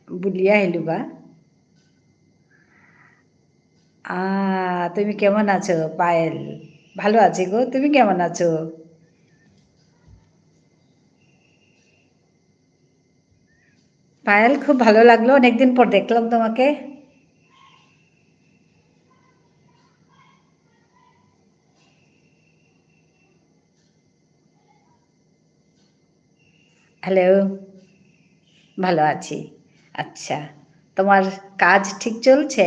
বুলিয়া আহিলুগা। আহ, তুমি কেমন আছো, পায়েল? ভালো আছি গো, তুমি কেমন আছো? পায়েল, খুব ভালো লাগলো, অনেকদিন পর দেখলাম তোমাকে। হ্যালো, ভালো আছি। আচ্ছা, তোমার কাজ ঠিক চলছে?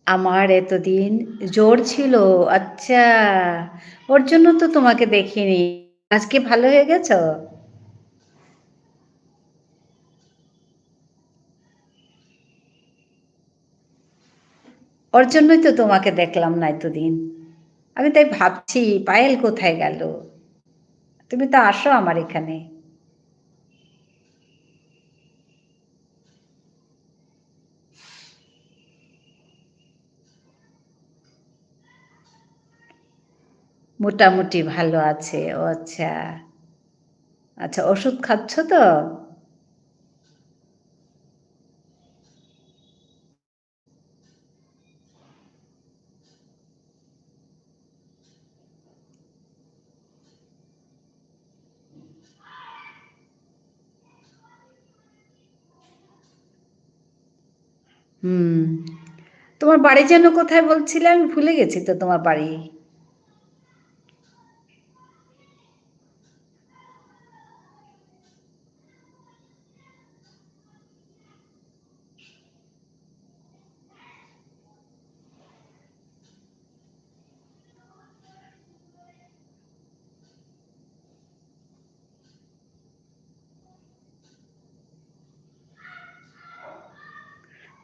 আমার এতদিন জ্বর ছিল। আচ্ছা, ওর জন্য তো তোমাকে দেখিনি। আজকে ভালো হয়ে গেছো? ওর জন্যই তো তোমাকে দেখলাম না এতদিন। আমি তাই ভাবছি, পায়েল কোথায় গেল? তুমি তো আসো আমার এখানে। মোটামুটি ভালো আছে। ও আচ্ছা। আচ্ছা, ওষুধ খাচ্ছ তো? হুম। তোমার বাড়ি যেন কোথায় বলছিলে? আমি ভুলে গেছি তো তোমার বাড়ি।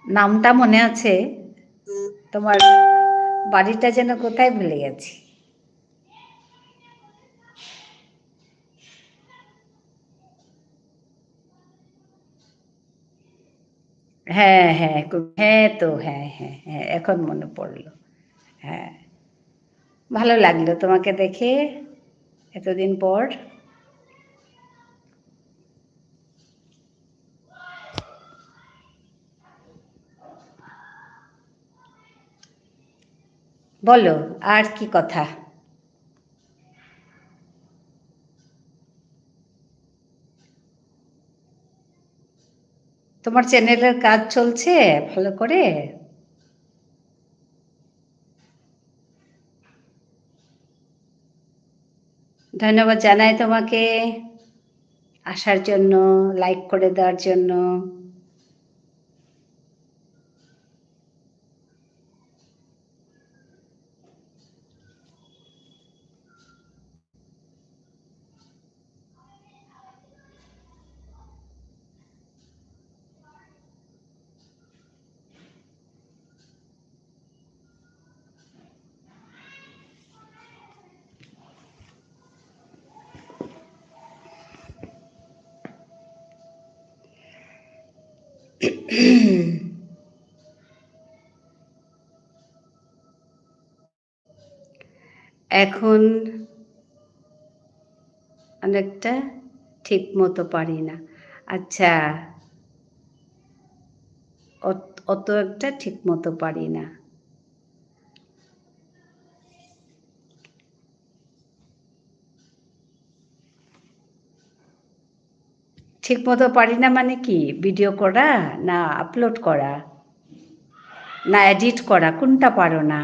নামটা মনে আছে, তোমার বাড়িটা যেন কোথায় ভুলে গেছি। হ্যাঁ, হ্যাঁ, কু-, হ্যাঁ তো, হ্যাঁ, হ্যাঁ, হ্যাঁ, এখন মনে পড়লো। হ্যাঁ। ভালো লাগলো তোমাকে দেখে, এতদিন পর। বলো, আর কি কথা? তোমার চ্যানেলের কাজ চলছে ভালো করে? ধন্যবাদ জানাই তোমাকে আসার জন্য, লাইক করে দেওয়ার জন্য। এখন অনেকটা ঠিক মতো পারি না। আচ্ছা, অত, অত একটা ঠিক মতো পারি না। ঠিক মতো পারি না মানে কি? ভিডিও করা না আপলোড করা? না এডিট করা? কোনটা পারো না?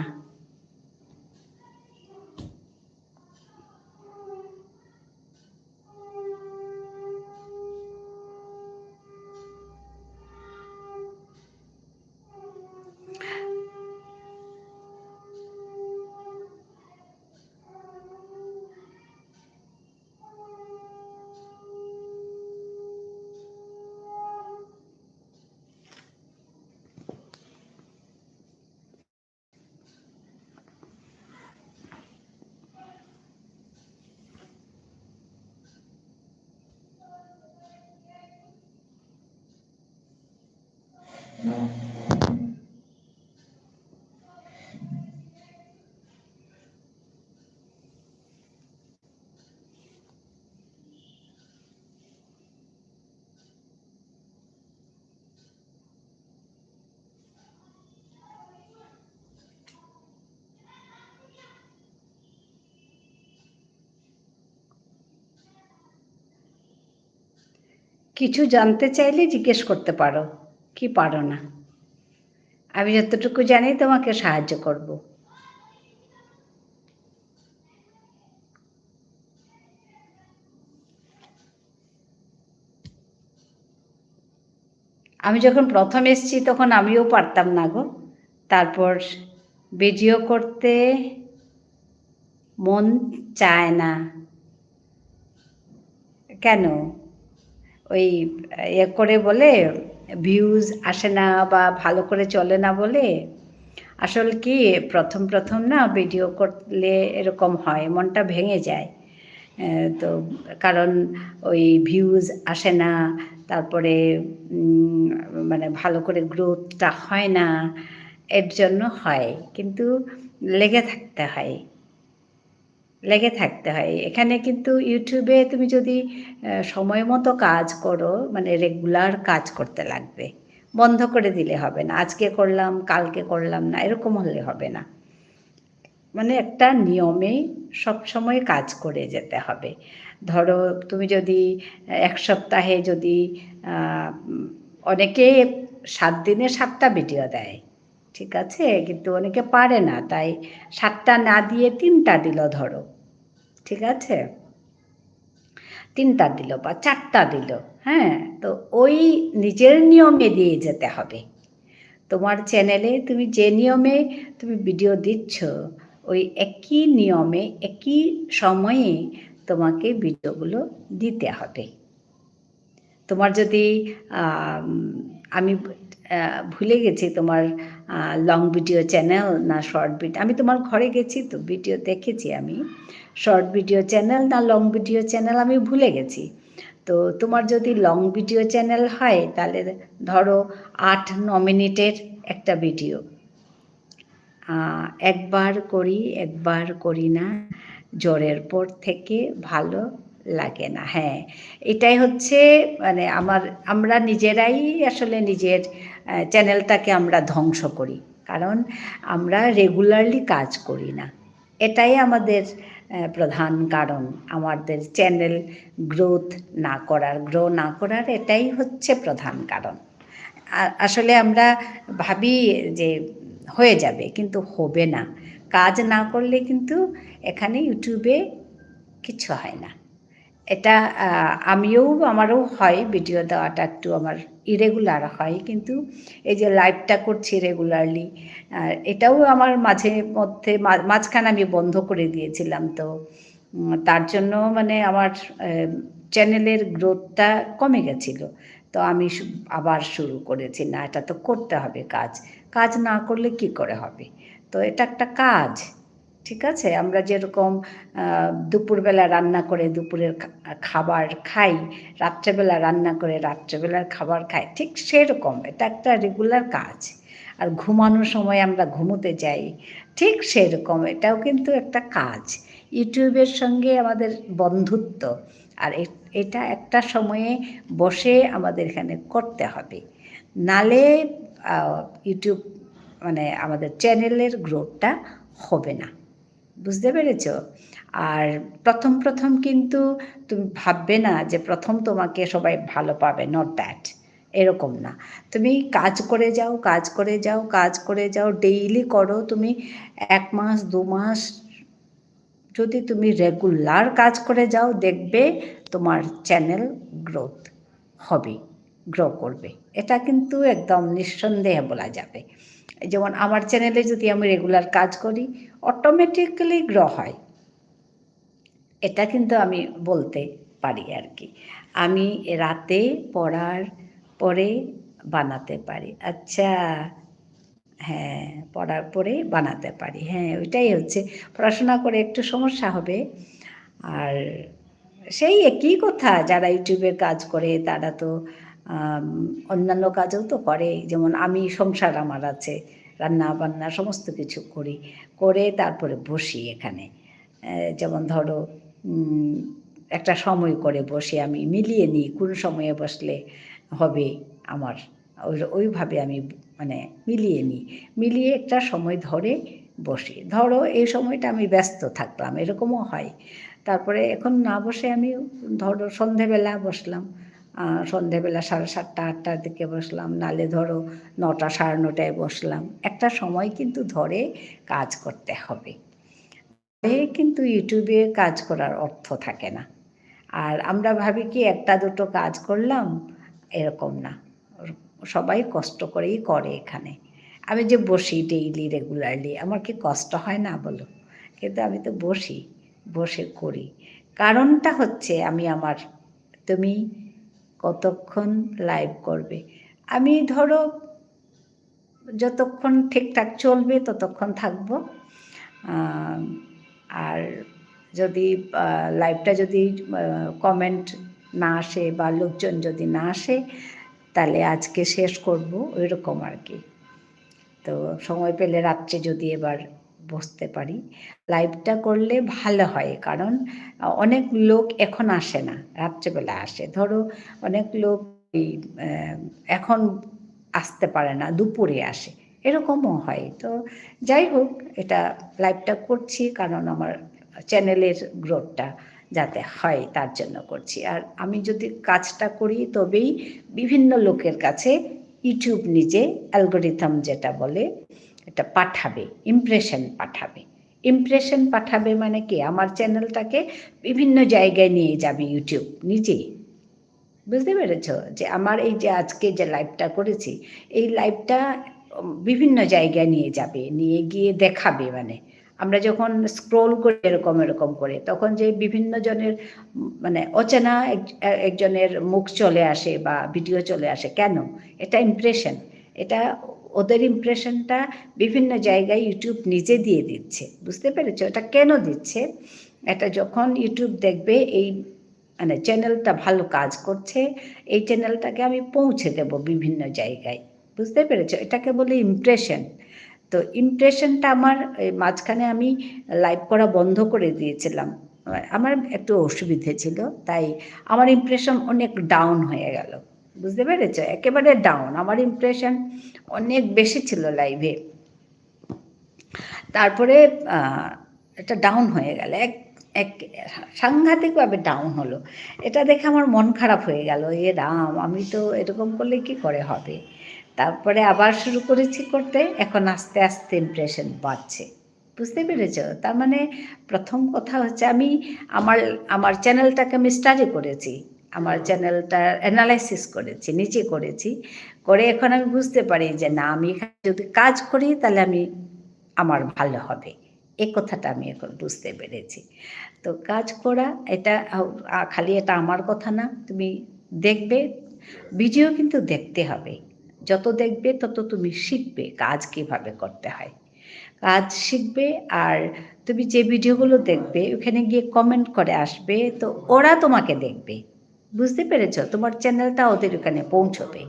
কিছু জানতে চাইলে জিজ্ঞেস করতে পারো, কি পারো না। আমি যতটুকু জানি তোমাকে সাহায্য করব। আমি যখন প্রথম এসছি তখন আমিও পারতাম না গো। তারপর ভিডিও করতে মন চায় না। কেন? ওই ইয়ে করে বলে ভিউজ আসে না বা ভালো করে চলে না বলে। আসল কি, প্রথম প্রথম না ভিডিও করলে এরকম হয়, মনটা ভেঙে যায়। এ, তো কারণ ওই ভিউজ আসে না, তারপরে, উম, মানে ভালো করে গ্রোথটা হয় না, এর জন্য হয়। কিন্তু লেগে থাকতে হয়, লেগে থাকতে হয়। এখানে কিন্তু YouTube-এ তুমি যদি, আহ, সময় মতো কাজ করো, মানে রেগুলার কাজ করতে লাগবে। বন্ধ করে দিলে হবে না, আজকে করলাম, কালকে করলাম না, এরকম হলে হবে না। মানে একটা নিয়মে সবসময় কাজ করে যেতে হবে। ধরো তুমি যদি এক সপ্তাহে যদি, আহ, উম, অনেকে সাত দিনে সাতটা ভিডিও দেয়, ঠিক আছে? কিন্তু অনেকে পারে না, তাই সাতটা না দিয়ে তিনটা দিল ধরো, ঠিক আছে? তিনটা দিল বা চারটা দিল, হ্যাঁ? তো ওই নিজের নিয়মে দিয়ে যেতে হবে। তোমার চ্যানেলে তুমি যে নিয়মে তুমি ভিডিও দিচ্ছ, ওই একই নিয়মে, একই সময়ে তোমাকে ভিডিওগুলো দিতে হবে। তোমার যদি, আম, আমি, আহ, ভুলে গেছি তোমার, আহ, লং ভিডিও চ্যানেল না শর্ট ভিডিও। আমি তোমার ঘরে গেছি তো, ভিডিও দেখেছি আমি। শর্ট ভিডিও চ্যানেল না লং ভিডিও চ্যানেল আমি ভুলে গেছি। তো তোমার যদি লং ভিডিও চ্যানেল হয়, তাহলে ধরো আট ন মিনিটের একটা ভিডিও। আহ, একবার করি, একবার করি না, জ্বরের পর থেকে ভালো লাগে না। হ্যাঁ, এটাই হচ্ছে, মানে, আমার, আমরা নিজেরাই আসলে নিজের, আহ, চ্যানেলটাকে আমরা ধ্বংস করি, কারণ আমরা রেগুলারলি কাজ করি না। এটাই আমাদের, আহ, প্রধান কারণ, আমাদের চ্যানেল গ্রোথ না করার, গ্রো না করার, এটাই হচ্ছে প্রধান কারণ। আ-, আসলে আমরা ভাবি যে হয়ে যাবে, কিন্তু হবে না। কাজ না করলে কিন্তু এখানে YouTube-এ কিচ্ছু হয় না। এটা, আ, আমিও, আমারও হয়, ভিডিও দেওয়াটা একটু আমার ইরেগুলার হয়, কিন্তু এই যে লাইভটা করছি রেগুলারলি, আ, এটাও আমার মাঝে মধ্যে, মা-, মাঝখানে আমি বন্ধ করে দিয়েছিলাম। তো উম, তার জন্য মানে আমার, আহ, চ্যানেলের গ্রোথটা কমে গেছিল। তো আমি শু-, আবার শুরু করেছি, না, এটা তো করতে হবে কাজ। কাজ না করলে কি করে হবে? তো এটা একটা কাজ, ঠিক আছে? আমরা যেরকম, আহ, দুপুরবেলা রান্না করে দুপুরের খা-, খাবার খাই, রাত্রেবেলা রান্না করে রাত্রেবেলার খাবার খাই, ঠিক সেরকম এটা একটা রেগুলার কাজ। আর ঘুমানোর সময় আমরা ঘুমোতে যাই, ঠিক সেরকম এটাও কিন্তু একটা কাজ। YouTube-এর সঙ্গে আমাদের বন্ধুত্ব, আর এ-, এটা একটা সময়ে বসে আমাদের এখানে করতে হবে, নালে, আহ, YouTube, মানে, আমাদের চ্যানেলের গ্রোথটা হবে না। বুঝতে পেরেছো? আর প্রথম প্রথম কিন্তু তুমি ভাববে না যে প্রথম তোমাকে সবাই ভালো পাবে, not that, এরকম না। তুমি কাজ করে যাও, কাজ করে যাও, কাজ করে যাও, ডেইলি করো। তুমি এক মাস, দু মাস যদি তুমি রেগুলার কাজ করে যাও, দেখবে তোমার চ্যানেল গ্রোথ হবে, গ্রো করবে। এটা কিন্তু একদম নিঃসন্দেহে বলা যাবে। যেমন আমার চ্যানেলে যদি আমি রেগুলার কাজ করি, অটোমেটিক্যালি গ্রো হয়। এটা কিন্তু আমি বলতে পারি আর কি। আমি রাতে পড়ার পরে বানাতে পারি। আচ্ছা, হ্যাঁ, পড়ার পরে বানাতে পারি। হ্যাঁ, ওইটাই হচ্ছে। পড়াশোনা করে একটু সমস্যা হবে। আর সেই একই কথা, যারা YouTube-এ কাজ করে, তারা তো, আম, অন্যান্য কাজও তো করে। যেমন আমি সংসার আমার আছে, রান্না বান্না সমস্ত কিছু করি। করে তারপরে বসি এখানে। আহ, যেমন ধরো, উম, একটা সময় করে বসে আমি মিলিয়ে নিই, কোন সময়ে বসলে হবে আমার। ওই, ওইভাবে আমি মানে মিলিয়ে নিই। মিলিয়ে একটা সময় ধরে বসি। ধরো এই সময়টা আমি ব্যস্ত থাকলাম, এরকমও হয়। তারপরে এখন না বসে আমি ধরো সন্ধেবেলা বসলাম, আহ, সন্ধেবেলা সাড়ে সাতটা, আটটার দিকে বসলাম, নালে ধরো নটা, সাড়ে নটায় বসলাম। একটা সময় কিন্তু ধরে কাজ করতে হবে। এ কিন্তু YouTube-এ কাজ করার অর্থ থাকে না। আর আমরা ভাবি কি একটা দুটো কাজ করলাম, এরকম না। সবাই কষ্ট করেই করে এখানে। আমি যে বসি ডেইলি রেগুলারলি, আমার কি কষ্ট হয় না বলো? কিন্তু আমি তো বসি, বসে করি। কারণটা হচ্ছে আমি আমার, তুমি কতক্ষণ লাইভ করবে? আমি ধরো যতক্ষণ ঠিকঠাক চলবে ততক্ষণ থাকবো। আহ, আর যদি, আহ, লাইভটা যদি, আহ, কমেন্ট না আসে বা লোকজন যদি না আসে, তাহলে আজকে শেষ করব, ওইরকম আর কি। তো সময় পেলে রাত্রে যদি এবার বসতে পারি, লাইভটা করলে ভালো হয়, কারণ, আহ, অনেক লোক এখন আসে না, রাত্রেবেলা আসে। ধরো অনেক লোক এই, আহ, এখন আসতে পারে না, দুপুরে আসে, এরকমও হয়। তো যাই হোক, এটা লাইভটা করছি কারণ আমার চ্যানেলের গ্রোথটা যাতে হয় তার জন্য করছি। আর আমি যদি কাজটা করি তবেই বিভিন্ন লোকের কাছে YouTube নিজে অ্যালগরিদম যেটা বলে, এটা পাঠাবে, ইমপ্রেশন পাঠাবে। ইমপ্রেশন পাঠাবে মানে কি, আমার চ্যানেলটাকে বিভিন্ন জায়গায় নিয়ে যাবে YouTube নিজেই। বুঝতে পেরেছো? যে আমার এই যে আজকে যে লাইভটা করেছি, এই লাইভটা, উম, বিভিন্ন জায়গায় নিয়ে যাবে, নিয়ে গিয়ে দেখাবে। মানে আমরা যখন স্ক্রল করি এরকম এরকম করে, তখন যে বিভিন্ন জনের, উম, মানে অচেনা এক-, এ-, একজনের মুখ চলে আসে বা ভিডিও চলে আসে, কেন? এটা ইমপ্রেশন। এটা ওদের ইমপ্রেশনটা বিভিন্ন জায়গায় YouTube নিজে দিয়ে দিচ্ছে। বুঝতে পেরেছো? এটা কেন দিচ্ছে? এটা যখন YouTube দেখবে এই মানে চ্যানেলটা ভালো কাজ করছে, এই চ্যানেলটাকে আমি পৌঁছে দেব বিভিন্ন জায়গায়। বুঝতে পেরেছো? এটাকে বলে ইমপ্রেশন। তো ইমপ্রেশনটা আমার, এই মাঝখানে আমি লাইভ করা বন্ধ করে দিয়েছিলাম। আমার একটু অসুবিধে ছিল, তাই আমার ইমপ্রেশন অনেক ডাউন হয়ে গেল। বুঝতে পেরেছো? একেবারে ডাউন। আমার ইমপ্রেশন অনেক বেশি ছিল লাইভে। তারপরে, আহ, এটা ডাউন হয়ে গেল। এক, এক সাংঘাতিকভাবে ডাউন হলো। এটা দেখে আমার মন খারাপ হয়ে গেল। এ রাম, আমি তো এরকম করলে কি করে হবে? তারপরে আবার শুরু করেছি করতে। এখন আস্তে আস্তে ইমপ্রেশন বাড়ছে। বুঝতে পেরেছো? তার মানে প্রথম কথা হচ্ছে আমি আমার, আমার চ্যানেলটাকে আমি স্টাডি করেছি। আমার চ্যানেলটা অ্যানালাইসিস করেছি, নিজে করেছি। করে এখন আমি বুঝতে পারি যে না, আমি এখানে যদি কাজ করি তাহলে আমি, আমার ভালো হবে। এ কথাটা আমি এখন বুঝতে পেরেছি। তো কাজ করা এটা, আ, খালি এটা আমার কথা না, তুমি দেখবে, ভিডিও কিন্তু দেখতে হবে। যত দেখবে তত তুমি শিখবে কাজ কিভাবে করতে হয়। কাজ শিখবে, আর তুমি যে ভিডিওগুলো দেখবে ওখানে গিয়ে কমেন্ট করে আসবে, তো ওরা তোমাকে দেখবে। বুঝতে পেরেছো? তোমার চ্যানেলটা ওদের ওখানে পৌঁছবে।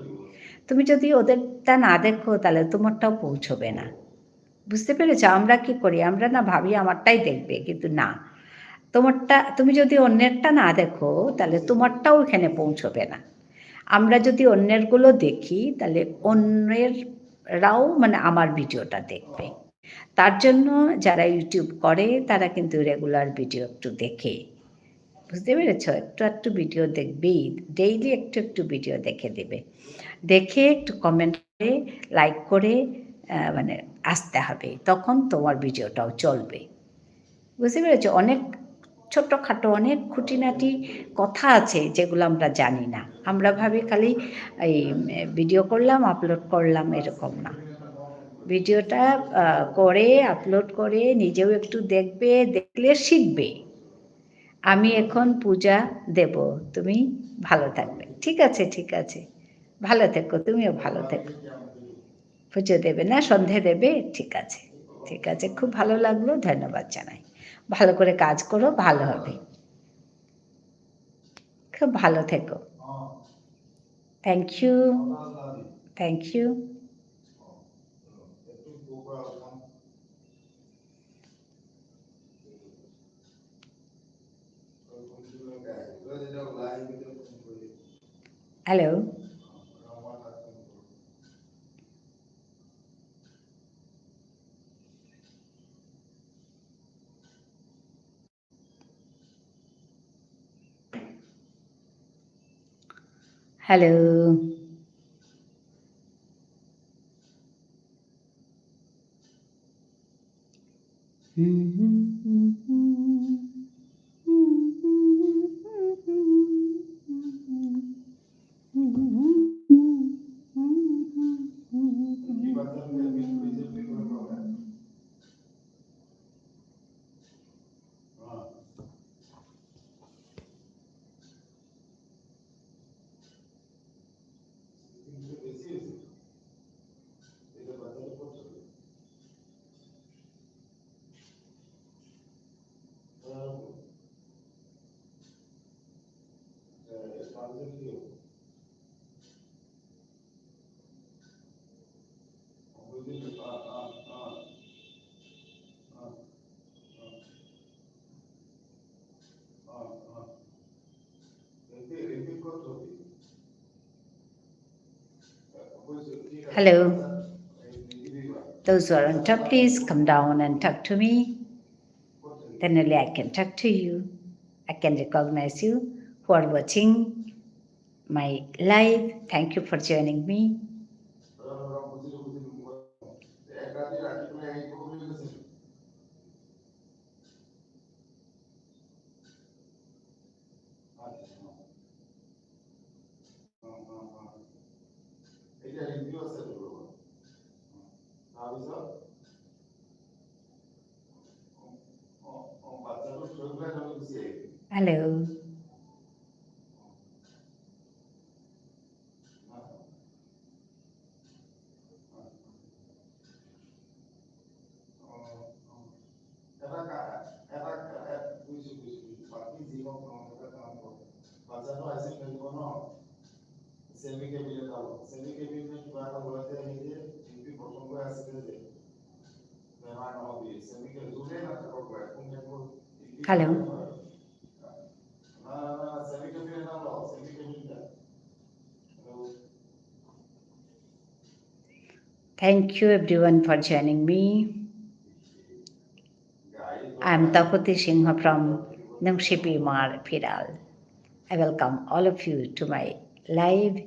তুমি যদি ওদেরটা না দেখো তাহলে তোমারটাও পৌঁছবে না। বুঝতে পেরেছো? আমরা কি করি? আমরা না ভাবি আমারটাই দেখবে, কিন্তু না। তোমারটা, তুমি যদি অন্যেরটা না দেখো তাহলে তোমারটাও ওখানে পৌঁছবে না। আমরা যদি অন্যেরগুলো দেখি তাহলে অন্যেররাও মানে আমার ভিডিওটা দেখবে। তার জন্য যারা YouTube করে তারা কিন্তু রেগুলার ভিডিও একটু দেখে। বুঝতে পেরেছো? একটু একটু ভিডিও দেখবেই, ডেইলি একটু একটু ভিডিও দেখে দেবে। দেখে একটু কমেন্ট করে, লাইক করে, আহ, মানে আসতে হবে, তখন তোমার ভিডিওটাও চলবে। বুঝতে পেরেছো? অনেক ছোটখাটো অনেক খুঁটিনাটি কথা আছে যেগুলো আমরা জানি না। আমরা ভাবি খালি এই, উম, ভিডিও করলাম, আপলোড করলাম, এরকম না। ভিডিওটা, আহ, করে, আপলোড করে নিজেও একটু দেখবে, দেখলে শিখবে। আমি এখন পূজা দেব, তুমি ভালো থাকবে। ঠিক আছে, ঠিক আছে। ভালো থেকো, তুমিও ভালো থেকো। পুজো দেবে না, সন্ধে দেবে? ঠিক আছে, ঠিক আছে, খুব ভালো লাগলো, ধন্যবাদ জানাই। ভালো করে কাজ করো, ভালো হবে। খুব ভালো থেকো। Thank you. Thank you. Hello. Hello. Hello. Those who are on top, please come down and talk to me. Then only I can talk to you. I can recognize you who are watching my live. Thank you for joining me. Hello. Hello. Thank you everyone for joining me. I'm Tapati Singha from Nungshipi Imar Phiral. I welcome all of you to my live.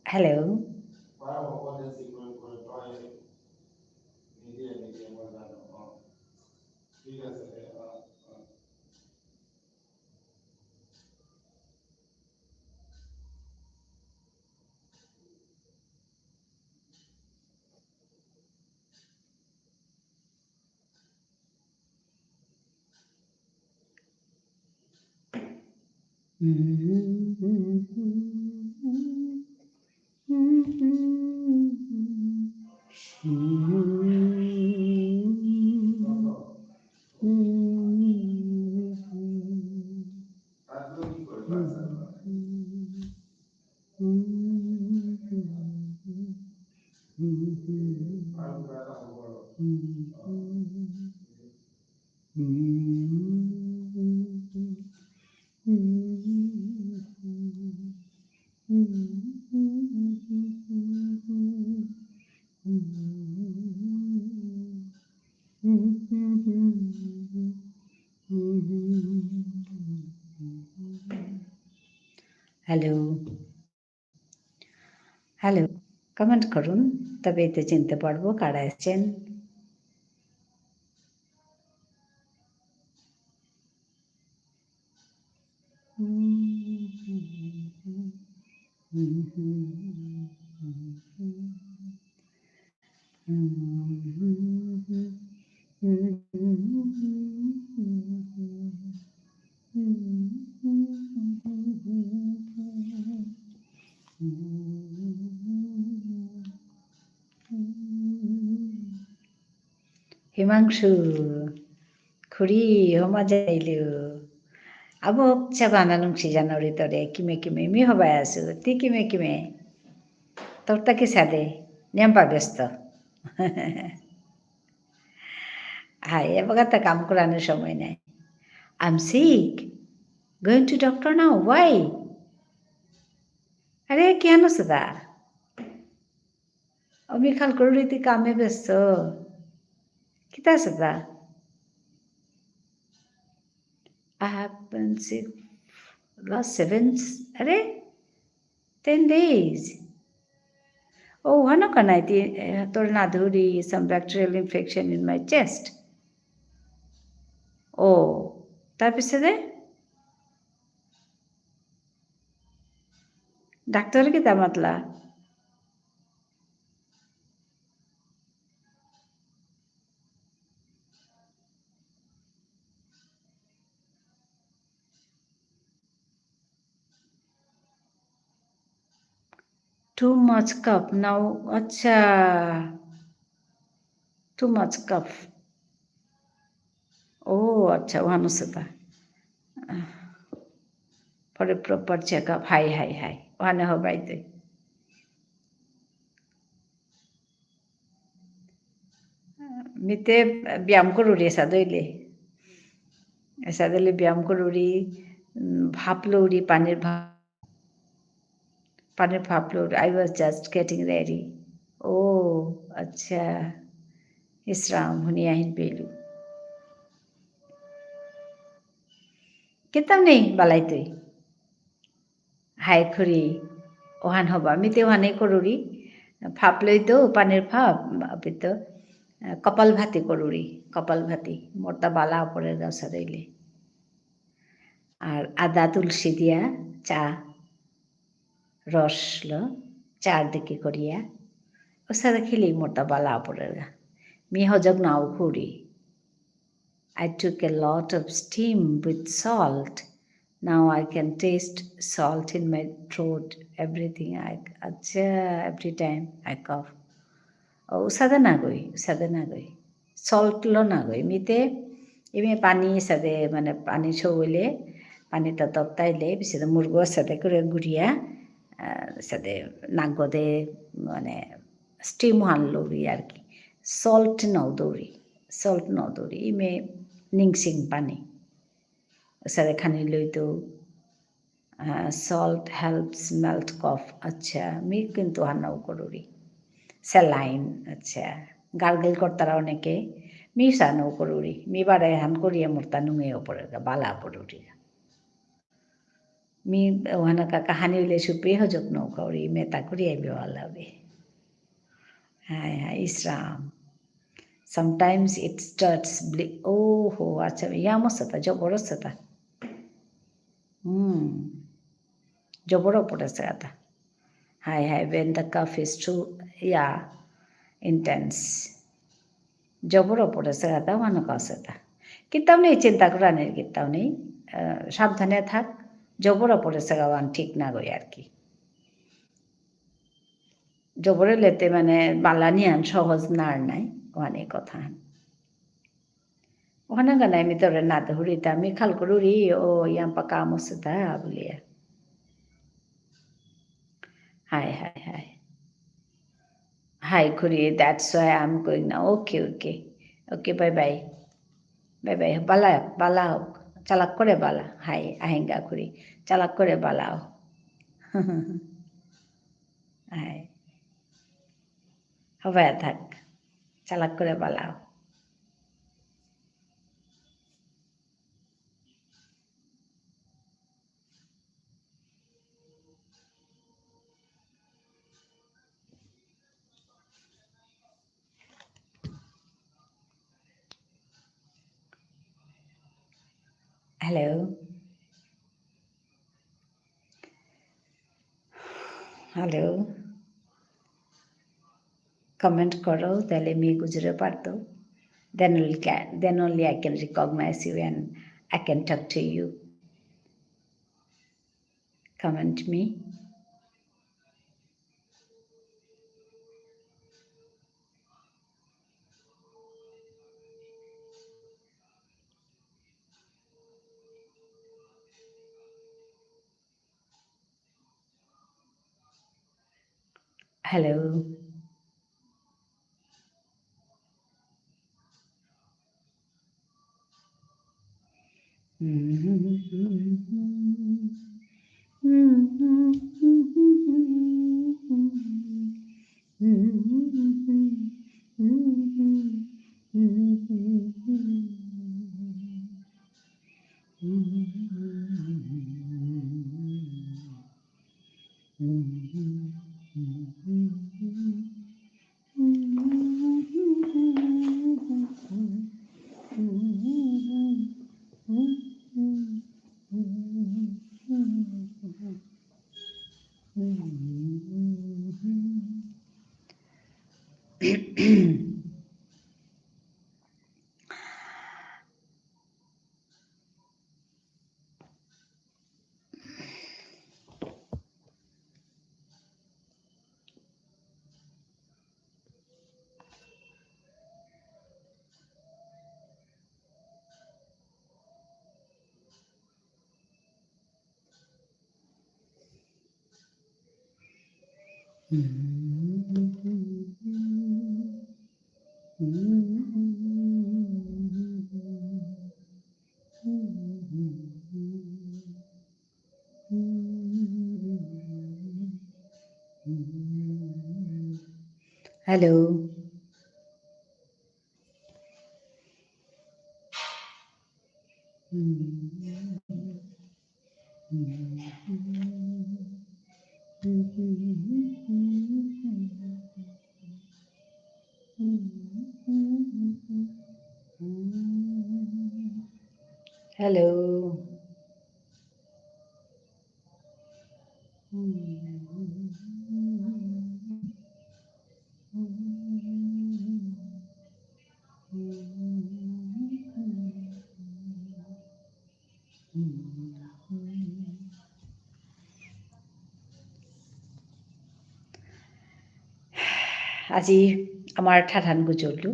Hello. Hello. Hello. Comment করুন, তবে এতে চিনতে পারবো কারা আছেন। হিমাংশু, খুড়ি, হমা যাইলিউ। আবো চাবানা নুংসি জানুরি তরে, কিমে কিমে, মি হবাই আসু, তি কিমে কিমে। তোর তা কিসাদে, নিয়াম পা ব্যস্ত। হাই, এবাকা তা কাম করানোর সময় নাই। I'm sick. Going to doctor now. Why? আরে, কিহান অসুবিধা? ও মি খাল করুরি তি কামে ব্যস্ত। কিতা অসুবিধা? I have been sick last seven, আরে, ten days. ও, হানো কানাই তি, এ, তোর নাধুরি, some bacterial infection in my chest. ও, তার পিছে দে? ডাক্তার কিতা Matla? Too much cough. Now, আচ্ছা। Too much cough. ও, আচ্ছা, ওহানো সেটা। For a proper checkup. হাই, হাই, হাই। ওহানে হবাই দে। মিতে ব্যায়াম করুরি এসাদে ইলে। এসাদে ইলে ব্যায়াম করুরি, উম, ভাপ লৌরি, পানির ভাপ। পানির ভাপ লৌরি। I was just getting ready. ও, আচ্ছা। ইসরাম, হুনি আহিন পেলু। কিতাম নেই, বালাই তুই। হাই খুড়ি, ওহান হবা, মিতে ওহানে করুরি। ভাপ লইতো, পানির ভাপ, আপিতো, আহ, কপাল ভাতি করুরি, কপাল ভাতি। মোরতা বালা অপরের গাছা দইলে। আর আদা তুলসী দিয়া চা। রসলো, চারদিকে করিয়া। ওসাদে খেলেই মোরতা বালা পড়েরগা। মি হজক নাও খুরি। I took a lot of steam with salt. Now I can taste salt in my throat, everything. I, আচ্ছা, every time I cough. ও, উসাদে না গই, উসাদে না গই। Salt লো না গই। মিতে, এমনি পানি সাদে, মানে, পানি সৌলে, পানি ততপ তাইলে, বিশেষ মুরগো সাদে করে গুড়িয়া, আহ, সাদে নাগদে, মানে, steam হান লৌরি আর কি। Salt নাও দৌরি, salt নাও দৌরি। ইমে নিংসিং পানি। সাদে খানি লইতো, আহ, salt helps melt cough। আচ্ছা, মি কিন্তু হানাও করুরি। Saline, আচ্ছা। Gargle করতারা অনেকে, মি সানাও করুরি। মি বারে হান করিয়া মোরতা নুঙে ওপরে, বালা পড়ুরি। মি ওহানা কা কাহানি উলে সুপে হজক নৌকা উড়ি, মেতা করিয়া মি বালা উড়ি। হায় হায়, ইসরাম। Sometimes it starts ble-, ও হো, আচ্ছা, ইয়ামো সাতা, জবরদস্ত সাতা। হুম। জবর পড়েসে গাতা। হায় হায়, when the cough is too, yeah, intense. জবর পড়েসে গাতা, মানে কাসেতা। কিতাও নেই চিন্তা করানির, কিতাও নেই। আহ, সাবধানে থাক। জবর পড়েসে গাওয়ান ঠিক না গই আর কি। জবরে লেতে মানে বালা নিয়ান সহজ নার নাই, ওহানে কথা। ওহানে গানাই মি তোরে না দহুরিতা, মি খাল করুরি, ও ইয়াম্পা কাম আসেতা বুলিয়া। হায়, হায়, হায়। হায় খুরি, that's why I'm going now. Okay, okay. Okay, bye bye. Bye bye. বালা, বালা হোক। চালাক করে বালা। হায়, আহেঙ্গা খুরি। চালাক করে বালা হোক। হায়। হবায়া থাক। চালাক করে বালা হোক। Hello. Hello. Comment করো, তাহলে মি গুজরে পারতো। Then only can, then only I can recognize you and I can talk to you. Comment me. Hello. Hello. Hello. আজি আমার ঠারহান গুজরলু,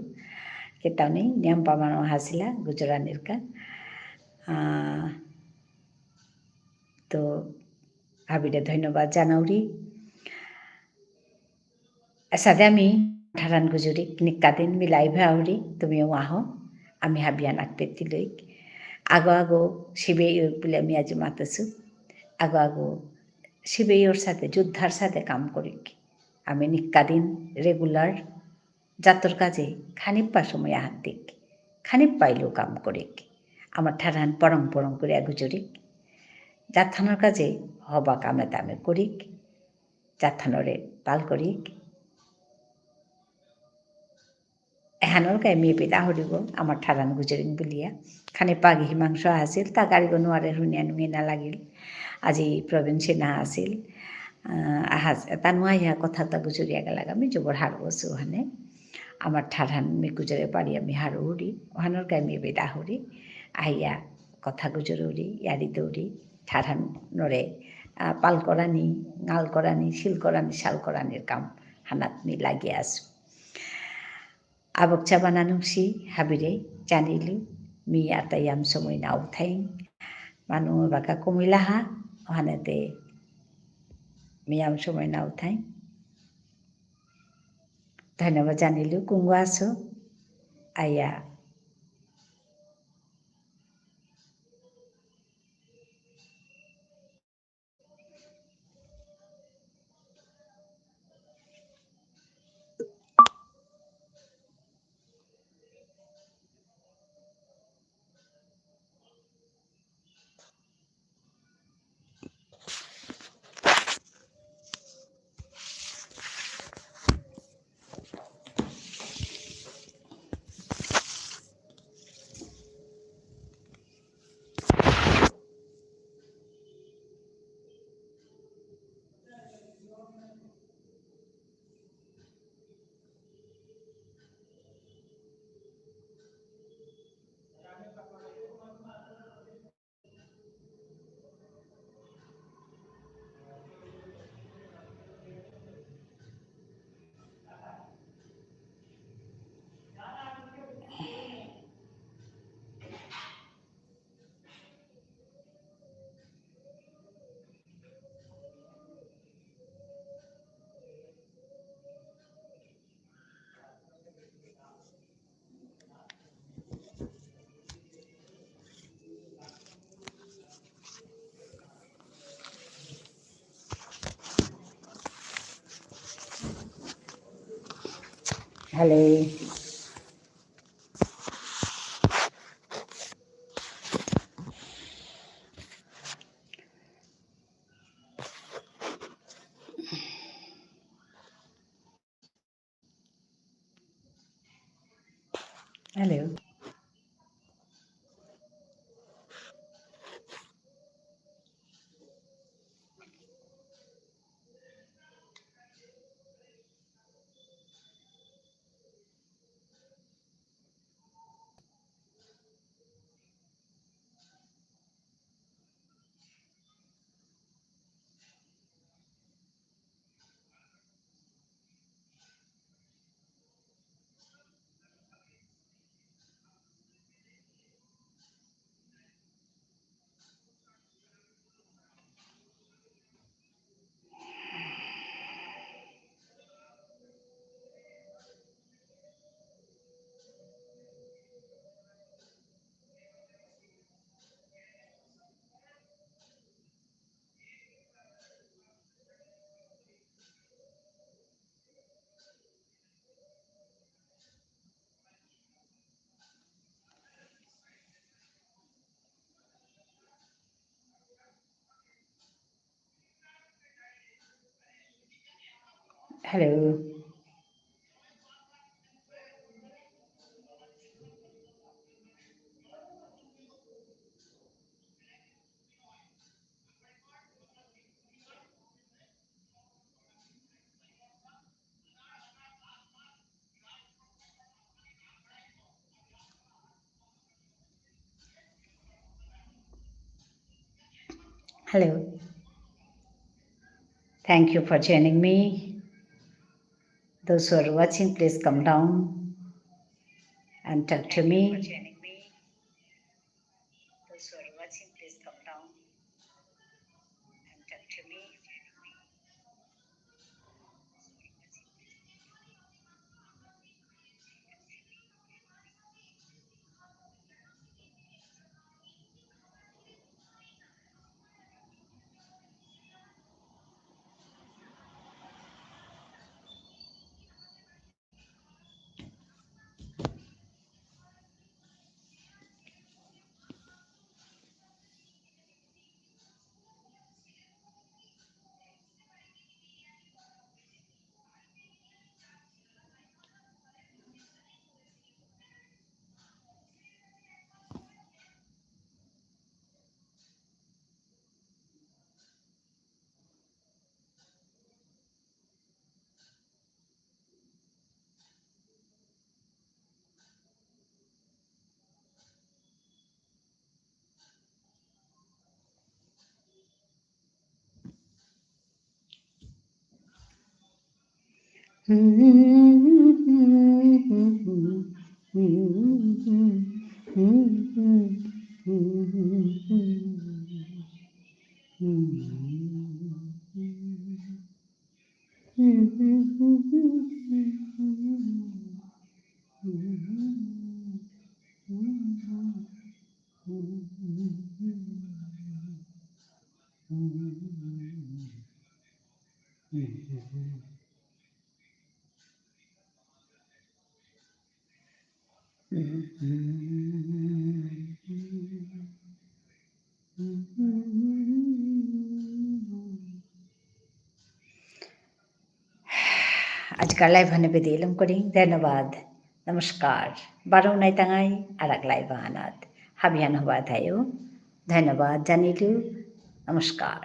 কেতাউনি নিয়াম পামানো হাসিলা গুজরানির কা। আহ, তো হাবিরে ধন্যবাদ জানাউরি। এসাদে আমি ঠারহান গুজুরিক, নিকাদিন মি live আউরি, তুমিও আহো, আমি হাবিয়ান আকপেতি লইক। আগো আগো শিবেই বুলে আমি আজি মাতেসু। আগো আগো শিবেইর সাদে, যোদ্ধার সাদে কাম করিক। আমি নিকাদিন regular জাতর কাজে খানিপ্পা সময় আহান দিক, খানিপ্পা ইলেও কাম করিক। আমার ঠারহান পরং পরং করিয়া গুজুরিক। জাতহানর কাজে হবা কামে তামে করিক। জাতহানরে পাল করিক। এহানর কা মি এপেই দা হরিগ, আমার ঠারহান গুজুরিং বুলিয়া। খানিপ্পা আগে হিমাংশু আসিল, তা গারিগ নুয়ারে হুনিয়া নুঙে না লাগিল। আজি প্রবীণ সিনহা আসিল। আহ, আহাজ, তানু আহিয়া কথা তা গুজুরিয়া গেলাগা, মি জবর হারৌ অসু হানে। আমার ঠারহান মি গুজরে পারিয়া মি হারৌ অরি, অহানর কা মি এপেই দা হরি। আহিয়া কথা গুজরুরি, ইয়ারি দৌরি, ঠারহানরে, আহ, পাল করানি, ঙাল করানি, শিল করানি, শাল করানির কাম হানাত মি লাগিয়া আসু। আবক চাবানা নুংসি হাবিরে জানিলু, মি আতা ইয়াম সময় না উঠাইং। মানু বাকা কমিলাহা, অহানেতে মি ইয়াম সময় না উঠাইং। ধন্যবাদ জানিলু, কুঙগ আসো, আয়া। Hello. Hello. Hello. Hello. Thank you for joining me. Those who are watching, please come down and talk to me. Those who are watching, please come down and talk to me. আজিকার live হানে বিদায় লম করি। ধন্যবাদ। নমস্কার। বারো নাই তাঙাই আরাক live আহানাত। হাবিহান হবা থায়ো। ধন্যবাদ জানিলু। নমস্কার।